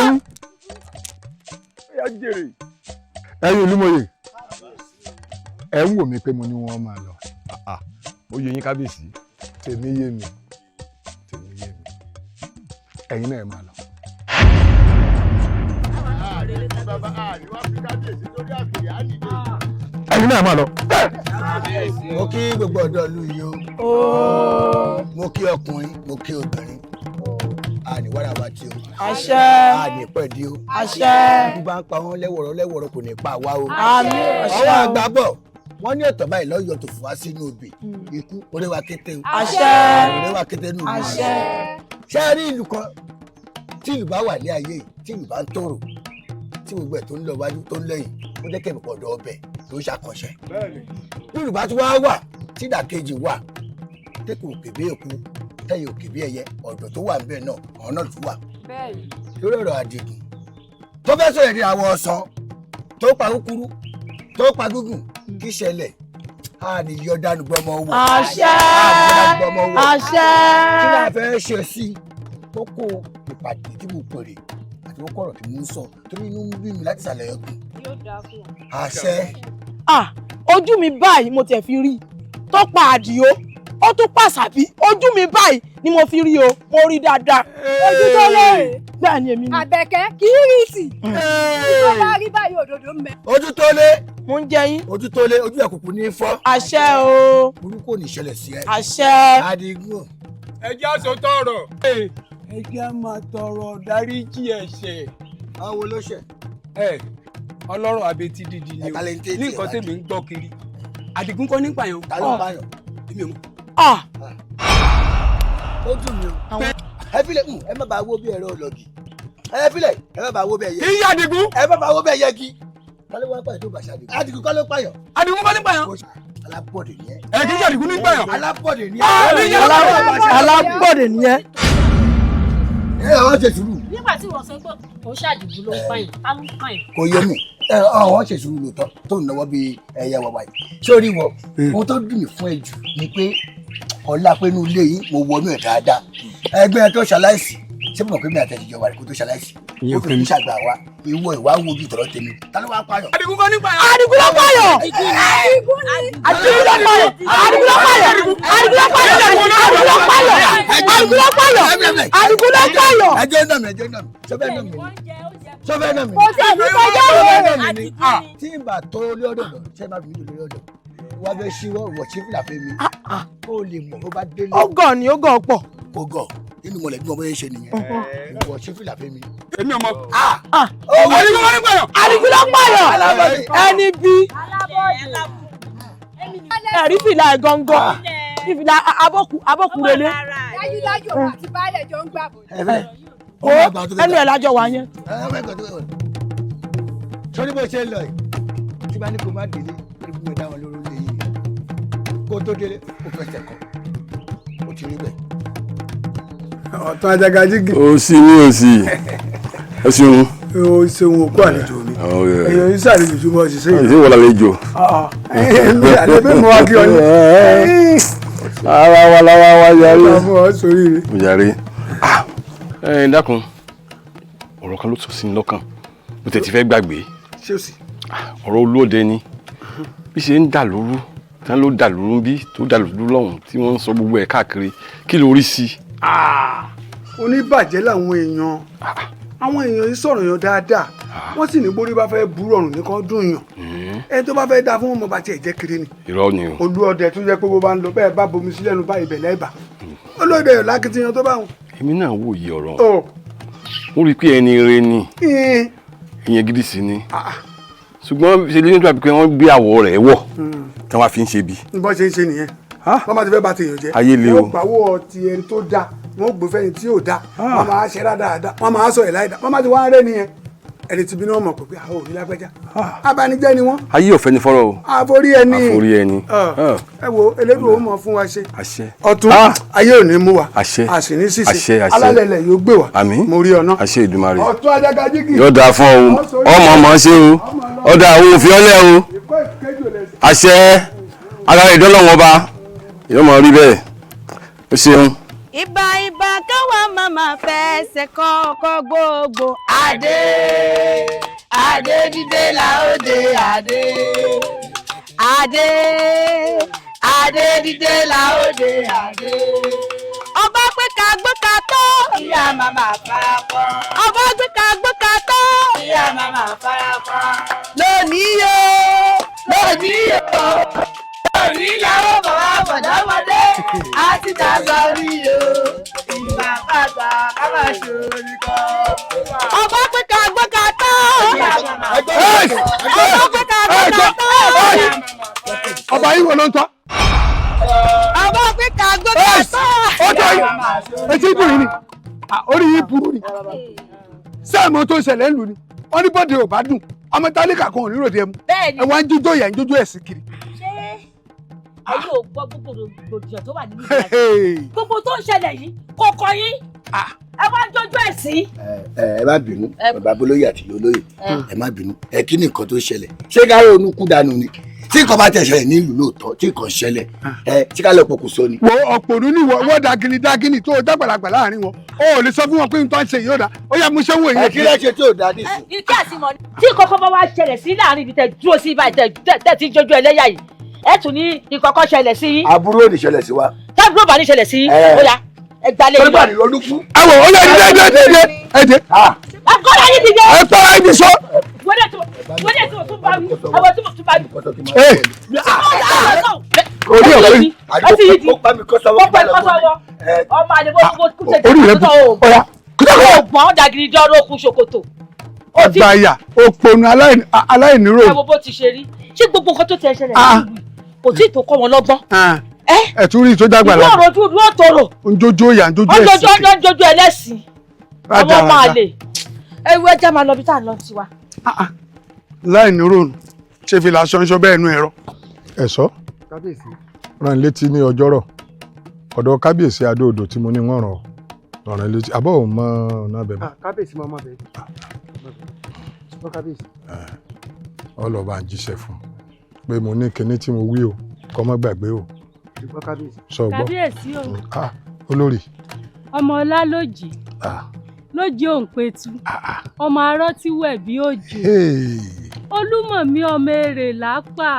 Ó yá jèrè. Ẹ̀yin olúmọye, ẹ ń wò mí pé mo ní wọn máa lọ. Ó yé yín, kábíyèsí. Tèmi yé mi, tèmi yé mi, ẹ̀yin náà ẹ máa lọ. Ẹ̀yin náà máa lọ. Mo kí gbogbo ọ̀dọ́ ìlú yìí o, mo kí ọkùnrin, mo kí obìnrin, àní wàrà wa tí o. Àṣẹ. Àní pẹ̀dí o. Àṣẹ. Ikú bá ń pa wọn lẹ́wọ̀rọ̀ lẹ́wọ̀rọ̀, kò ní pa wá o. Àmín, àṣẹ. Àwọn àgbà bọ̀, wọ́n ní ọ̀tọ̀ báyìí lọ́yọ̀ tó fún wa sínú obì, ikú orí wa kété o. Àṣẹ. Orí wa kété nù. Àṣẹ. Ṣé ẹ rí ìlú kan tí ìlú bá wà ní ayé yìí, tí ìlú bá ń tòrò, tí gbogbo ẹ̀ tó ń lọ wájú tó ń lẹ́yìn, ó jẹ́ kẹ́mi pọ̀dọ̀ ọbẹ̀ tó ń ṣàkànṣe. Bí ìlú bá tún wá wà tí ìdàkejì wà, tẹ́kù òkè bí èkú, tẹ́yìn òkè bí ẹyẹ, ọ̀dọ̀ tó wà níbẹ̀ náà, ọ̀hún náà tún wà. Lórí ọ̀rọ̀ Àdìgún tó fẹ́ sọ̀rọ̀ ní àwọn ọ̀sán tó pa kúkúrú tó pa gígùn, kí ṣẹlẹ̀ a ní yọ dànù gbọmọ wò. Àṣẹ. A ní yọ dànù gbọmọ wò. Àṣẹ. Kí la fẹ́ ṣe sí kókó ìpàdé tí mo pèrè àti kókó ọ̀rọ̀ tí mo ń sọ, torí inú ń bí mi láti ìsàlẹ̀ ẹkùn. Àṣẹ. Ah, ojú mi báyìí mo tiẹ̀ fi rí i tó pa Àdìó, ó tún pàṣàbí, ojú mi báyìí ni mo fi rí o, mo rí dáadáa. Ojú tó lóore. Bẹ́ẹ̀ ni, èmi ni. Àbẹ̀kẹ́ kì í rí tì. Tó bá rí báyìí, òdòdó ń bẹ. Ojú tó lé. Mo ń jẹ yín. Ojú tó lé, ojú ẹ̀ kùkù ní fọ́. Àṣẹ o. Burúkú ò ní ṣẹlẹ̀ sí ẹ. Àṣẹ. Adigun. Ẹ jẹ́ àṣọ tọrọ. Ẹ jẹ́ á máa tọrọ dáríjì ẹ̀ṣẹ̀. Àwọn wo ló ṣẹ̀? Ẹ ọlọ́rọ̀ abetí dídì ni o, ní nǹkan tèmi ń gbọ́ kiri, Àdìgún kọ́ nípa yẹn o. Ta ló ń pààyàn? Èmi ò mọ̀. Ó dùn mí o. Ẹ filẹ̀, ẹ má bàa wó bí ẹ̀rọ ọlọ́gì. Ẹ filẹ̀, ẹ má bàa wó bí ẹyẹ. Kì í yá Àdìgún. Ẹ má bàa wó bí ẹyẹ gi. Ta ló wá pààyàn tó bàṣà Àdìgún? Àdìgún kọ́ ló pààyàn. Àdìgún kọ́ ní pààyàn. Alábọ̀dé ni ẹ. Ẹ kì í ṣe Àdìgún ní pààyàn. Alábọ̀dé ni ẹ. Alábọ̀dé ni ẹ. Ẹ ọ ṣe sùúrù. Nígbà tí wọ́n sọ pé kò ṣàdìgún ló ń pààyàn, ta ló ń pààyàn? Kò yé mi. Ẹ ọ ṣe sùúrù lóòótọ́ tó ń náwó bíi ẹyẹ wàwà yìí. Sórí wọ, ohun tó dùn mí fún ẹ jù ni pé ọlá pé inú ilé yìí mo wọnú ẹ dáadáa. Ẹgbẹ́ tó ṣaláìsí, ṣé mo mọ̀ pé mi àtẹ̀jíjọ wà ní kó tó ṣaláìsí? Ó fi kú ṣàgbà wa, ìwọ ìwà wo ojú tọ̀rọ̀ tèmi. Ta ló wá pààyàn? Àdìgún kọ́ ní pààyàn. Àdìgún ló pààyàn. Àdìgún ló pààyàn. Àdìgún ló pààyàn. Àdìgún ló pààyàn. Àdìgún ló pààyàn. Àdìgún ló pààyàn. Àdìgún ló pààyàn. Ẹjọ́ náà mi, ẹjọ́ náà mi, sọfẹ́ náà mi, sọfẹ́ náà mi. Kò sí ẹ̀mí kọjá Sọfẹ́ rẹ̀. náà mi ni. Tí n bá tó lórí ọ̀dọ̀ lọ, ṣé máa fi mí lórí ọ̀dọ̀? Wá fẹ́ ṣíwọ́ wọ̀ sí fìlà fẹ́ mi. Kó o lè mọ̀ bó bá délé. Ó gọ̀ ni, ó gọ̀ pọ̀. Kò gọ̀, nínú mọ̀lẹ́bí wọn bóyá ń ṣe nìyẹn. Ìwọ sí fìlà fẹ́ mi. Èmi ò mọ̀. Àdìgún kọ́ ní pààyàn. Àdìgún ló pààyàn. Ẹni bí ẹ̀rí fìlà ẹ̀ gangan, ìfìlà abọ́kù abọ́kù lélẹ̀. Dájúdájú, òun àti baálẹ̀ jọ ń gbà bọ̀. Ó ẹnu ẹ̀ lájọ wà yẹn. Sọ́ni bó ṣe ń lọ yìí, tí bá ní kó má délé, ó ní kó má dá wọn lóró lé yìí. Kó tó délé, ó fẹsẹ̀ kọ. Ó ti rí bẹ́ẹ̀. Ọ̀tún ajagajigi. Ó sì ní òsì, ẹ ṣeun. O ṣeun, òkú àlejò mi. Èèyàn yìí ṣàlejò ṣùgbọ́n òṣìṣẹ́ yìí. Ṣé wọ́n lálejò? Èmi àlejò mo wá kí ọ ní. Ara wa lára wa yarí. Ọmọ ọ sórí rẹ. Mo yarí. Ẹ dákun, ọ̀rọ̀ kan ló tún sí ní lọ́kàn. Mo tẹ̀ ti fẹ́ gbàgbé. Ṣé o sì. Ọ̀rọ̀ olóde ni bí ṣe ń dà lóru tán ló dà lóru bí tó dà lóru lọ́hùn tí wọ́n ń sọ gbogbo ẹ̀ káàkiri, kí ló rí sí i? Oníbàjẹ́ làwọn èèyàn, àwọn èèyàn yìí sọ̀rọ̀ yàn dáadáa, wọ́n sì ní borí bá fẹ́ burú ọ̀rùn nìkan dùn yàn, ẹni tó bá fẹ́ dáa fún ọmọ bá tiẹ̀ jẹ́ kiri ni. Irọ́ ni o. Olúọdẹ tó jẹ́ pé bó bá ń lọ bẹ́ẹ̀ bá bomi sílẹ̀ nu báyìí bẹ̀lẹ́ bà, olóde ò lákìtìyàn tó bá wọn. Èmi náà wò yí ọ̀rọ̀, mo rí i pé ẹni ire ni, ìyẹn gidi sí ni, ṣùgbọ́n ṣe lè nígbà pé wọ́n gbé àwọ̀ rẹ̀ wọ̀ tí wọ́n fi ń ṣe bí. Bọ́n ṣe ń ṣe nìyẹn, wọ́n bá ti fẹ́ bá ti yàn jẹ́, Ayé le o. wọ́n gbàwọ́ ti ẹni tó dáa, wọ́n gbé fẹ́ni tí yóò dáa, wọ́n máa ṣe dáadáa, wọ́n máa sọ ẹ̀ láìda, wọ́n máa ti wá rẹ́ nìyẹn, ẹni tí bínú ọmọ pé àwọn ò ní lágbájá, abanijẹ́ ni wọ́n. Ayé ọ̀fẹ́ ni fọ́rọ̀ o. Àforí ẹni. Àforí ẹni. Ẹ wo, elédùn ó mọ fún wa ṣe. Àṣẹ. Ọ̀tún ayé ò ní mú wa. Àṣẹ. Àṣì ní ṣìṣe. Àṣẹ, àṣẹ. Alálẹ̀lẹ̀ yóò gbé wa. Àmín. Mo rí ọ̀nà. Àṣẹ Èdùmàrè. Ọ̀tún ajágajìgì. Yóò dáa fún ọ o, ọmọ ọmọ ṣe o, ọ̀dà àwọn òfin ọlẹ́ o. Àṣẹ ara rẹ̀ dọ́lọ́wọ́n ọba yóò mọ rí bẹ́ẹ̀, o ṣeun. Ìbà ìbà káwa màmá fẹsẹ̀ kọ́kọ́ gbogbo. Adé adé dídé la ó dé adé. Adé adé dídé la ó dé adé. Ọba pé ká gbó ká tó. Ìyá màmá fara pọ́n. Ọba pé ká gbó ká tó. Ìyá màmá fara pọ́n. Lónìí o, lónìí o, lónìí làwọn bàbá bọ̀dọ́mọdé á ti dàgbà rí o. Ìgbà pàgbà ká máa ṣe orí kan. Ọba pé ká gbó ká tó. Ọba pé ká gbó ká tó. Ọba yìí wọ ló ń tọ́. Ọba pé ká gbó ká tó. Ó tọ́ yìí, etí dùn yìí ni, orí yìí burú ni, sẹ́ẹ̀mọ́ tó ṣẹlẹ̀ ń lù ni, wọ́n ní bọ́dẹ̀ ò bá dùn, ọmọ tálíkà kan ò ní ròde ẹmu, ẹ wá ń jójó ìyà ń jójó ẹ̀sìn kiri. Ṣé ẹ yóò gbọ́ gbogbo rògbòdìyàn tó wà nínú ìgbà yìí? Gbogbo tó ń ṣẹlẹ̀ yìí kò kọ yín, ẹ wá ń jójó ẹ̀sìn. Ẹ má bínú, bàbá bolóyè àti olóyè, ẹ má bínú, ẹ kí ni nǹkan tó ṣẹlẹ̀? Ṣé ká ronú kú dànù ni? Tí nǹkan bá tẹ̀ ṣẹlẹ̀ nílùú lóòótọ́, tí nǹkan ṣẹlẹ̀, ẹ tí ká lọ pokùnso ni. Wo ọ̀pọ̀nù ní wọ́n dagini dagini tó o dàgbàlagbà láàrin wọn, o ò lè sọ fún wọn pé nǹkan ṣe yóò dá, ó yá mo ṣe wò yẹn. Ẹ kí lẹ ṣe tí ò dá nísìn. Ìkí àti mọ̀ ni. Tí nǹkan kan bá wá ṣẹlẹ̀ sí láàrin ibi tẹ dúró sí báyìí tẹ ti jójú ẹlẹ́yà yìí, ẹ tún ní nǹkan kan ṣẹlẹ̀ sí yín. Àbúrò ò ní ṣẹlẹ̀ sí wa. Tábìlì ò bá ní ṣẹlẹ̀ sí yín, ó yá ẹ gbalẹ̀ yín. Torí bá ní ronú kú. Ẹ wò ó yẹ dídé dídé dídé ẹ dé. Ẹ kọ́ra yín dìde. Ẹ tọ́ra ibi sọ. Wọ́n dẹ̀ tí mo tún bá wí, àwọn tí mo tún bá wí. Orí ọ̀rẹ́ yìí. Ọtí yìí di. Ó pa mi kọ́ sọ́wọ́. Ọmọ àlè bó kú ṣe Orí rẹ bu ọ̀ya. Ọgbọ̀n dàgìrì dọ́rọ̀ okùn ṣòkòtò. Ọgbà àyà òpònú aláìníró. Ẹ wo bó ti ṣe rí. Ṣé gbogbo nǹkan tó ti ẹ ṣẹlẹ̀ nílùú kò tí ì tó kọ́ wọn lọ́gbọ́n? Ẹ tún rí i tó dàgbà Ìlú ọ̀rọ̀ ojú ìlú ọ̀tọ̀rọ̀. Njojo ìyà njojo ẹ̀sìn. Njojo ẹlẹ́sìn. Àwọn ọmọ àlè. Ẹ wo ẹja máa lọ bí tá à ń lọ tiwa. Láìníró ṣe fi làṣọ ń ṣọ bẹ́ẹ̀ nu ẹ̀rọ. Ẹ̀ṣọ́ rán létí ní ọjọ́rọ̀ ọ̀dọ̀ kábíyèsí adóodò tí mo ní wọ́n ràn ọ́ rán létí àbọ̀ ò mọ ọ̀nà abẹ mọ́. Kábíyèsí mọ́ ọmọ bẹ́ẹ̀ ni kábíyèsí. Ọlọ́ba ń jíṣẹ́ fún un pé mo ní kinní tí mo wí o, kó má gbàgbé o. Sọ gbọ́. Kábíyèsí o. Olórí. Ọmọ ọlá lójì lójì òǹpẹ̀tù, ọmọ arọ́ tí wẹ̀ bí òjò, olúmọ̀mí ọmọ èrè lápá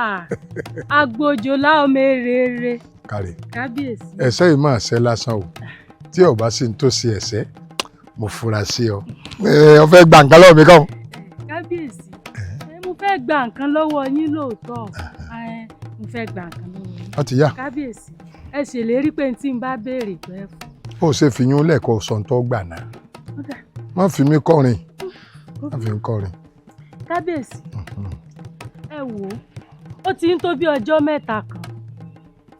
agbójòlá ọmọ èrè èrè. Káre. Kábíyèsí. Ẹ̀ṣẹ̀ yìí máa ṣe lásán o, tí o bá sì ń tó ṣe ẹ̀ṣẹ̀, mo fura sí ọ. Ọ fẹ́ gba nǹkan lọ́wọ́ mi kàn. Kábíyèsí, mo fẹ́ gba nǹkan lọ́wọ́ yín lóòótọ́, mo fẹ́ gba nǹkan lọ́wọ́ yín. Ó ti yá. Kábíyèsí, ẹ ṣèlérí pé tí n bá béèrè pẹ́ fún. Ó ṣe fìyún lẹ́kọ̀ọ́ sọ̀ńtọ́ gbà náà. Má fi mí kọrin, má fi mí kọrin. Kábíyèsí, ẹ wò ó, ó ti ń tó bí ọjọ́ mẹ́ta kan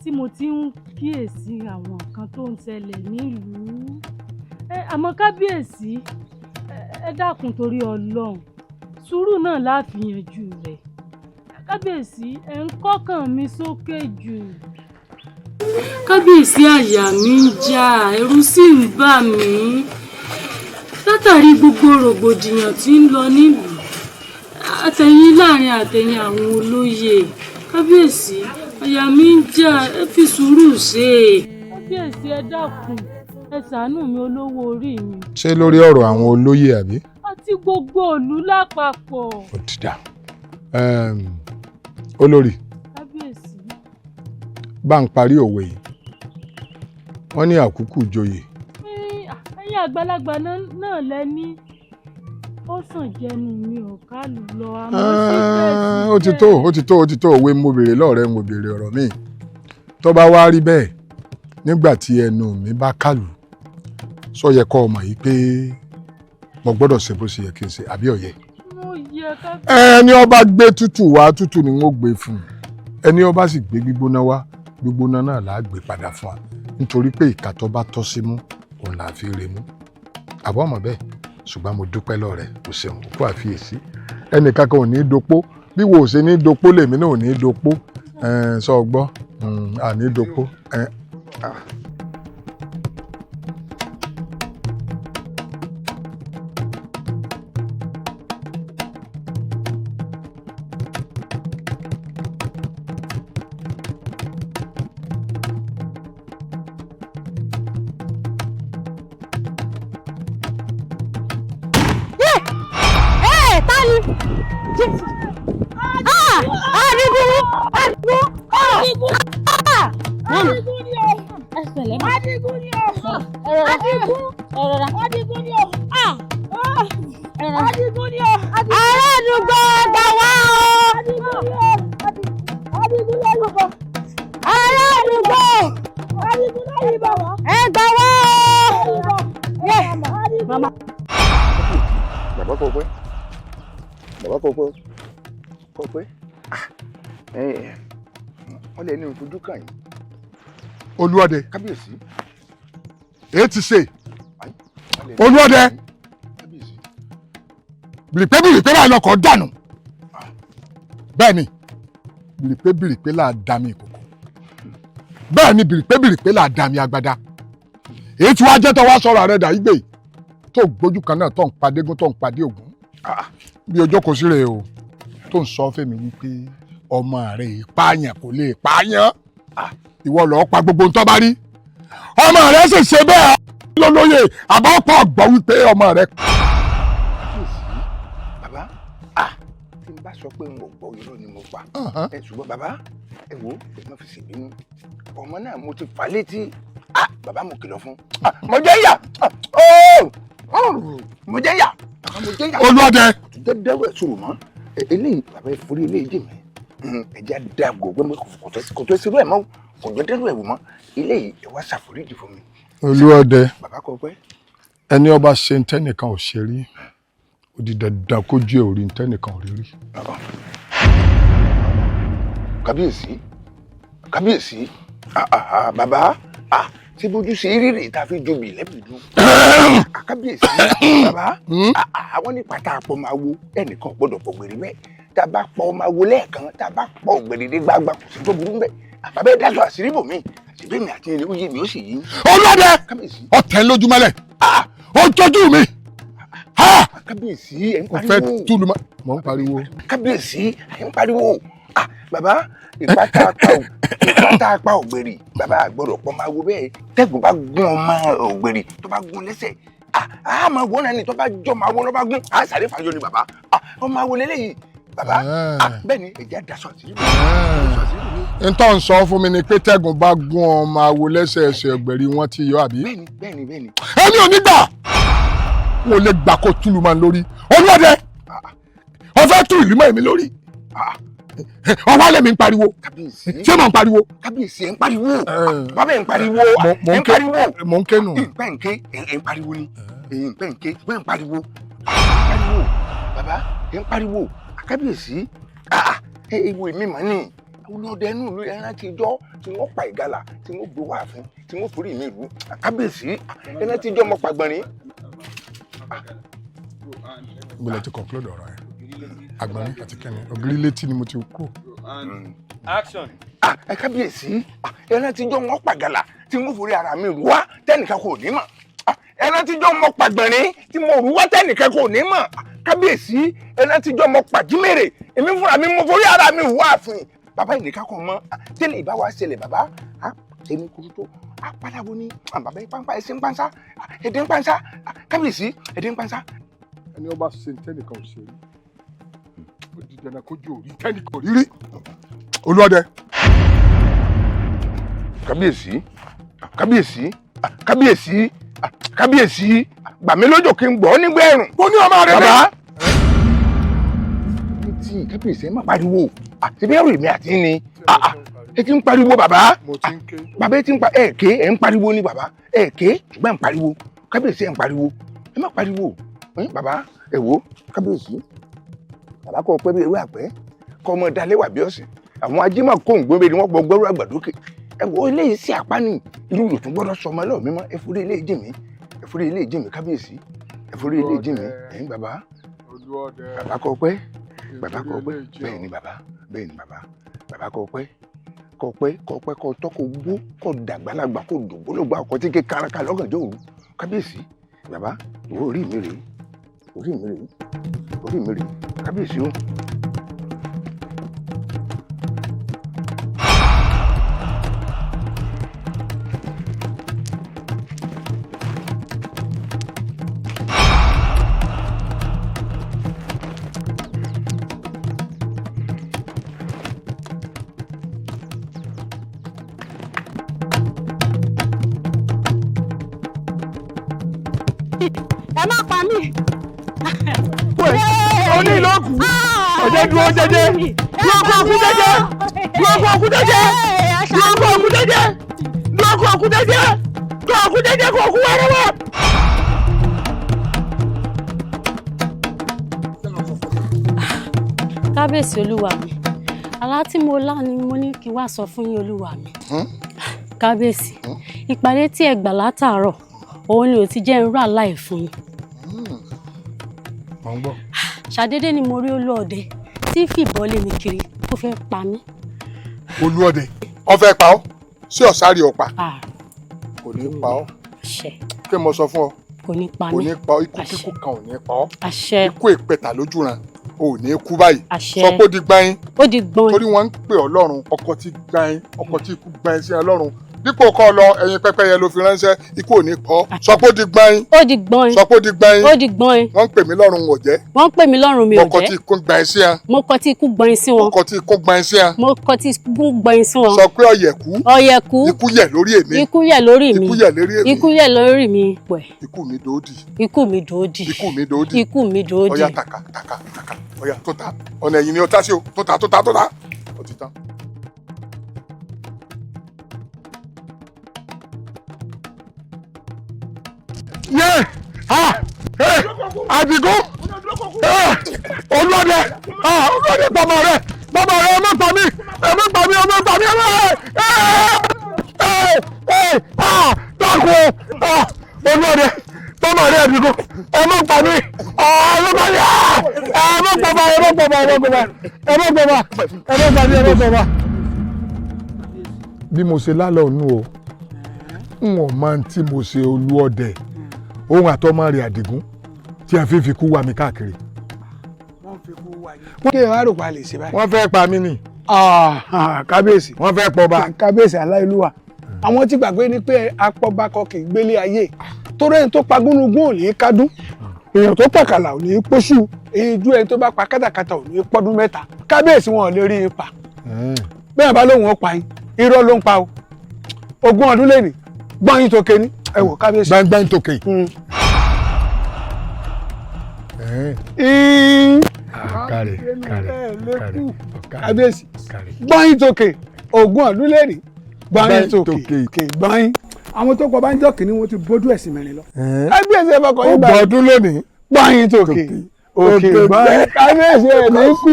tí mo ti ń kíyèsí àwọn nǹkan tó ń ṣẹlẹ̀ nílùú. Àmọ́ kábíyèsí, ẹ dákun torí Ọlọ́run, sùúrù náà la fi yanjú rẹ̀. Kábíyèsí, ẹ ń kọ́kàn mi sókè jù. Kábíyèsí, àyà mi ń já, ẹ̀rù sì ń bà mí látàrí gbogbo rògbòdìyàn tí ń lọ nílùú, àtẹ̀yìn láàrin àtẹ̀yìn àwọn olóyè. Kábíyèsí, àyà mi ń já, ẹ fi sùúrù ṣe é. Kábíyèsí, ẹ dákun, ẹ ṣàánú mi, olówó orí mi. Ṣé lórí ọ̀rọ̀ àwọn olóyè àbí? Àti Àti gbogbo ìlú lápapọ̀. Ó ti dà. Olórí. Kábíyèsí. Bá ń parí òwe yìí, wọ́n ní àkúkù joyè. Ẹ̀yin àgbàlagbà náà lẹ ní ó sàn jẹnu mi ò kálù lọ, àmọ́ síbẹ̀síbẹ̀. Ó ti tó, ó ti tó, ó ti tó. Òwe mo béèrè lọ́rẹ̀ẹ́, mo béèrè ọ̀rọ̀ míì. Tó bá wá rí bẹ́ẹ̀, nígbà tí ẹnu mi bá kálù, sọ yẹ kọ́ ọmọ yìí pé mo gbọ́dọ̀ ṣe bó ṣe yẹ kí n ṣe, àbí ó yẹ? Mo yẹ, kábíyèsí. Ẹni ó bá gbé tútù wá, tútù ni wọ́n gbé fún un. Ẹni ó bá sì gbé gbígbóná wá, gbígbóná náà là á gbé padà fún wa, nítorí pé ìka tó bá tọ́ sí mú òun là á fi rè mú. Àbọ̀ ọmọ bẹ́ẹ̀. Ṣùgbọ́n mo dúpẹ́ lọ́rẹ̀, o ṣeun, kó àfiyèsí. Ẹnìkan kan ò ní í dopó. Bí wo ò ṣe ní í dopó, lèmi náà ò ní í dopó. Sọ gbọ́, à ní í dopó. Ẹ ta ni? Ah! Adigun! Adigun! Adigun! Ah! Adigun ni o! Adigun ni o! Adigun! Adigun ni o! Ah! Adigun ni o! Ará àdúgbò, gbà wá o! Adigun ni o! Adigun ló yìnbọn! Ará àdúgbò! Adigun ló yìnbọn wá! Ẹ gbà wá o! Adigun! Bàbá kò pẹ́, bàbá kò pẹ́, kò pẹ́. Wọ́n lè ní ìfojú kàn yín. Olúọdẹ. Kábíyèsí. Èyí ti ṣe Olúọdẹ. Bìrìpé bìrìpé báyìí lọkọ̀ dànù. Bẹ́ẹ̀ ni bìrìpé bìrìpé là á dami ìkòkò, bẹ́ẹ̀ ni bìrìpé bìrìpé là á dami agbada. Èyí tí wàá jẹ́ tó wá sọ̀rọ̀ àrẹ dà yí gbé tó gbójú kan náà tó ń padégún tó ń padé ògún bí ọjọ́ kò sí rèé o, tó ń sọ fèmí wípé ọmọ rẹ̀ yìí pààyàn kò lè pààyàn, ìwọ lọ́ọ́ pa gbogbo ntọ́ bá rí. Ọmọ rẹ̀ sì ṣe bẹ́ẹ̀ lólóye àbọ̀pọ̀ gbọ́ wípé ọmọ rẹ̀. Kábíyèsí, bàbá, tí n bá sọ pé n ò gbọ́, irọ́ ni mo pa. Ẹ ṣùgbọ́n bàbá, ẹ wo, ẹ má fi ṣèbínú. Ọmọ náà mo ti fà létí. Bàbá, mo kìlọ̀ fún. Mo jẹ́ ìyà, mo jẹ́ ìyà, bàbá, mo jẹ́ ìyà. Olúọdẹ. Jẹ́ dẹ́wọ̀ sùrù mọ́ eléyìí, bàbá, ẹ forí eléyìí jì mí. Ẹ jẹ́ àdàgò pé kò tó ṣerú ẹ̀ mọ́, kò jọ dẹ́rù ẹ̀ wò mọ́. Eléyìí, ẹ wá ṣàforíjì fún mi. Olúọdẹ. Bàbá kò pẹ́. Ẹni ọba ṣe ntẹnìkan ò ṣe rí, ó di dandan kójú ẹ ò rí ntẹnìkan ò rí rí. Kábíyèsí, kábíyèsí, bàbá, tí bójú ṣe rírì tá a fi jobi lẹ́bi dùn. Kábíyèsí, bàbá, àwọn ní pátá àpọ̀ máa wo ẹnìkan gbọ́dọ̀ pọ̀ gbèrè bẹ́ẹ̀. Tá a bá pọ̀ máa wo lẹ́ẹ̀kan, tá a bá pọ̀ gbèrè dé gbagba, kò sí tó burú bẹ́ẹ̀. Bàbá, ẹ dájọ́ àṣírí bò mí, àṣírí mi àti ilé oyè mi ó sì yí. Olúọdẹ, ọtẹ lójúmọ́lẹ̀ ojojú mi. Kábíyèsí, ẹ ń Kò fẹ́ pariwo. túlù mọ́, mò ń pariwo. Kábíyèsí, ẹ ń pariwo. Bàbá, ìpá tá a pa ògbèrè, bàbá, àgbọ̀dọ̀ pọ̀ máa wo bẹ́ẹ̀. Tẹ́gùn bá gún ọmọ ògbèrè, tó bá gún lẹ́sẹ̀, a máa wọ́n náà ni. Tó bá jọ máa wọ́n lọ́ bá gún, a sáré fàájọ ni. Bàbá, ọmọ àwọn eléyìí, bàbá, bẹ́ẹ̀ ni, ẹ̀jẹ̀ daṣọ àṣírí bò mí. N tó ń sọ fún mi ni pé tẹ́gùn bá gún ọmọ awo lẹ́sẹ̀, ẹsẹ̀ ọ̀gbẹ̀rì wọn ti yọ, àbí? Bẹ́ẹ̀ni, bẹ́ẹ̀ni, bẹ́ẹ̀ni. Èmi ò ní gbà, n ò lè gbà kó túlù máa ń lórí. Olúọdẹ, ó fẹ́ tú ìlú mọ́ èmi lórí, ọwọ́ alẹ́ mi ń pariwo. Ṣé mò ń pariwo? Kábíyèsí, ẹ̀ ń pariwo. Bàbá, ẹ̀ ń pariwo, ẹ̀ ń pariwo. Mò ń kénu. Ìpẹ́ ń ké, ẹ̀ ń pariwo ni. Ìpẹ́ ń ké, ẹ̀ ń pariwo, ẹ̀ ń pariwo. Bàbá, ẹ̀ ń pariwo. Kábíyèsí, ewu èmi mà ní olóde inú ìlú. Ẹran ti jọ tí wọ́n pa ìgalà, tí wọ́n gbé wá fún, tí wọ́n forí mi rú. Kábíyèsí, ẹran ti jọ mọ pàgbọ́nrín. Gbọ́dọ̀ ti conclude ọ̀rọ̀ yẹn, àgbọ̀nrín àti kẹ́ni ògiri létí ni mo ti kú. Action. Ẹ kábíyèsí, ẹran ti jọ wọn pàgàlà tí wọ́n forí ara mi rú wá tẹnìkan kò ní mọ̀. Ẹran ti jọ mọ pàgbọ̀nrín tí mo rú wá tẹnìkan kò ní mọ̀. Kábíyèsí, ẹran ti jọ mọ pàjímèrè, èmi fúnra mi mo forí ara mi rú wá fún bàbá, ìnìkan kò mọ̀. Tẹ́lẹ̀ ìbá wa ṣẹlẹ̀, bàbá, èmi kúrú tó apáláwo ni bàbá yìí pàǹpá, ẹsẹ̀ ń pàǹsá, èdè ń pàǹsá. Kábíyèsí, èdè ń pàǹsá. Ẹni ọba ṣe ní tẹ́nìkan ò ṣe rí, ó di dandan kójú òrí tẹ́nìkan ò rí rí. Olúọdẹ. Kábíyèsí, kábíyèsí, kábíyèsí, kábíyèsí, gbà mí lójó kí n gbọ́ nígbà ẹ̀rùn. Mo ní ọmọ rẹ. Bàbá tí kábíyèsí, ẹ má pariwo àti bẹ́ẹ̀ rèmi àti ní ẹ ti ń pariwo bàbá. Mo ti ń ké. Bàbá, ẹ ti ń pa ẹ ké, ẹ ń pariwo ní bàbá, ẹ ké, ṣùgbọ́n ẹ ń pariwo. Kábíyèsí, ẹ ń pariwo, ẹ má pariwo ẹ bàbá. Ẹ wo kábíyèsí, bàbá, kọ́ pẹ́ bí ewé àpẹ́, kọ́ ọmọ dalẹ́ wà bí ọ̀sìn. Àwọn ajímọ̀ kó ń gbé ni wọ́n gbọ́ gbọ́rọ̀ àgbàdókè. Ẹ wo eléyìí sí apá ní irú yòó tún gbọ́dọ̀ sọmọ ẹ lọ́ọ̀ mímọ́. Ẹ forí eléyìí jì mí, ẹ forí eléyìí jì mí kábíyèsí, ẹ forí eléyìí jì mí. Ẹ̀yin bàbá, bàbá, kọ́ pẹ́, bàbá, kọ́ pẹ́. Bẹ́ẹ̀ ni bàbá, bẹ́ẹ̀ ni bàbá. Bàbá, kọ́ pẹ́, kọ́ pẹ́, kọ́ pẹ́, kọ́ tọ́, kó gbó, kó dàgbàlagbà, kó dògbólógbà ọkọ̀ tí ké karaka lọ́gànjọ́ òru. Kábíyèsí, bàbá, ìwọ orí mi rèé, orí mi rèé, orí mi rèé, kábíyèsí o. Ẹ má pa mí. Oní ìlọ́kù ọ̀jẹ̀, dúró jẹ́jẹ́, dúró kó kú jẹ́jẹ́, dúró kó kú jẹ́jẹ́, dúró kó kú jẹ́jẹ́, dúró kó kú jẹ́jẹ́, kó kú jẹ́jẹ́, kó kú wẹ́rẹ́wẹ́. Kábíyèsí olúwa mi, àlá tí mo lá ni mo ní kí n wá sọ fún yín, olúwa mi. Kábíyèsí, ìpàdé tí ẹ gbà látàárọ̀ òun ni ò ti jẹ́ ń rà láì fún yín. Mo ń gbọ́. Ṣàdédé ni mo rí olóòde tí ń fìbọn lé mi kiri, ó fẹ́ pa mí. Olúọdẹ ó fẹ́ pa ọ́? Sí ọ̀sáré ọ̀pá kò ní pa ọ́. Àṣẹ. Kí mo sọ fún ọ? Kò ní pa Kò mí. ní pa ọ́. Ikú kíkú kan ò ní pa ọ́. Àṣẹ. Ikú ìpẹta lójúran ò ní kú báyìí. Àṣẹ. Sọ pé ó di gbáyín. Ó di gbọ́n. Torí wọ́n ń pè ọ́ lọ́run, ọkọ tí gbáyín, ọkọ tí ikú gbáyín sí ẹ lọ́run, dípò kọ́ lọ ẹyin pẹ́pẹ́yẹ ló fi ránṣẹ́. Ikú ò ní kọ́. Sọ pé ó di gbáyín. Ó di gbọ́n. Sọ pé ó di gbáyín. Ó di gbọ́n. Wọ́n ń pè mí lọ́run ọ̀jẹ́. Wọ́n ń pè mí lọ́run, mi ò Ọkọ jẹ́. tí ikú gbáyín sí ẹ. Mo kọ tí ikú gbọ́n sí wọn. Ọkọ tí ikú gbáyín sí ẹ. Mo kọ tí ikú gbọ́n sí wọn. Sọ pé ọ̀yẹ̀kú. Ọ̀yẹ̀kú. Ikú yẹ̀ lórí èmi. Ikú yẹ̀ lórí mi. Ikú yẹ̀ lórí èmi. Ikú yẹ̀ lórí mi pẹ̀. Ikú mi dòódì. Ikú mi dòódì. Ikú mi dòódì. Ikú mi dòódì. Ọ̀yà, tàkà tàkà tàkà, ọ̀yà tó ta ọ̀nà ẹ̀yìn ni ó tá sí o, tó ta, tó ta, tó ta, ó ti tán. Yé ah ẹ Àdìgún, ẹ olóde, ah olóde, bàbá rẹ, bàbá rẹ, ẹ má pa mí, ẹ má pa mí, ẹ má pa mí, ẹ má ẹ ẹ ẹ ah dákun ah olóde, bàbá rẹ, Àdìgún, ẹ má pa mí, ah ẹ má pa mí, ah ẹ má pa bá, ẹ má pa bá, ẹ má pa bá, ẹ má pa bá, ẹ má pa mí, ẹ má pa bá. Bí mo ṣe lálẹ́ òun o, n ò mọ tí mo ṣe Olúọdẹ, ohun àtọmọ rẹ̀ Àdìgún tí a fi fi kú wa mi káàkiri. Wọ́n fi kú wa yín. Kí ẹ wá rò pa lè ṣe báyìí. Wọ́n fẹ́ pa mí ni. Kábíyèsí. Wọ́n fẹ́ pọba. Kábíyèsí aláìlúwà, àwọn tí gbàgbé ni pé apọ̀bakọ kì í gbélé ayé, torí ẹni tó pa gúnugún ò ní í kádùn, èèyàn tó pàkàlà ò ní í pósù, èyí ẹni tó bá pa kátàkátà ò ní í pọ́dún 3. Kábíyèsí, wọn ò lè rí i pa. Bẹ́ẹ̀ bá lóun ó pa yín, irọ́ ló ń pa o. 20 ọdún lẹ́nìí, gbọ́n yín tó kéní. Ẹ wò kábíyèsí. Gbangba tókè. Kárẹ̀ kárẹ̀ kárẹ̀. Kábíyèsí, gbọ́n yín tókè, 20 ọdún lẹ́nìí, gbọ́n yín tókè, gbọ́n yín. Àwọn tó kọ bá ń jọ kìíní, wọn ti bójú ẹ̀sìn mẹ́rin lọ. Kábíyèsí, ẹ fọkàn yín. 30 ọdún lónìí. Gbọ́n yín tókè òkè gbọ́n yín. Kábíyèsí, ẹ̀ ní kú.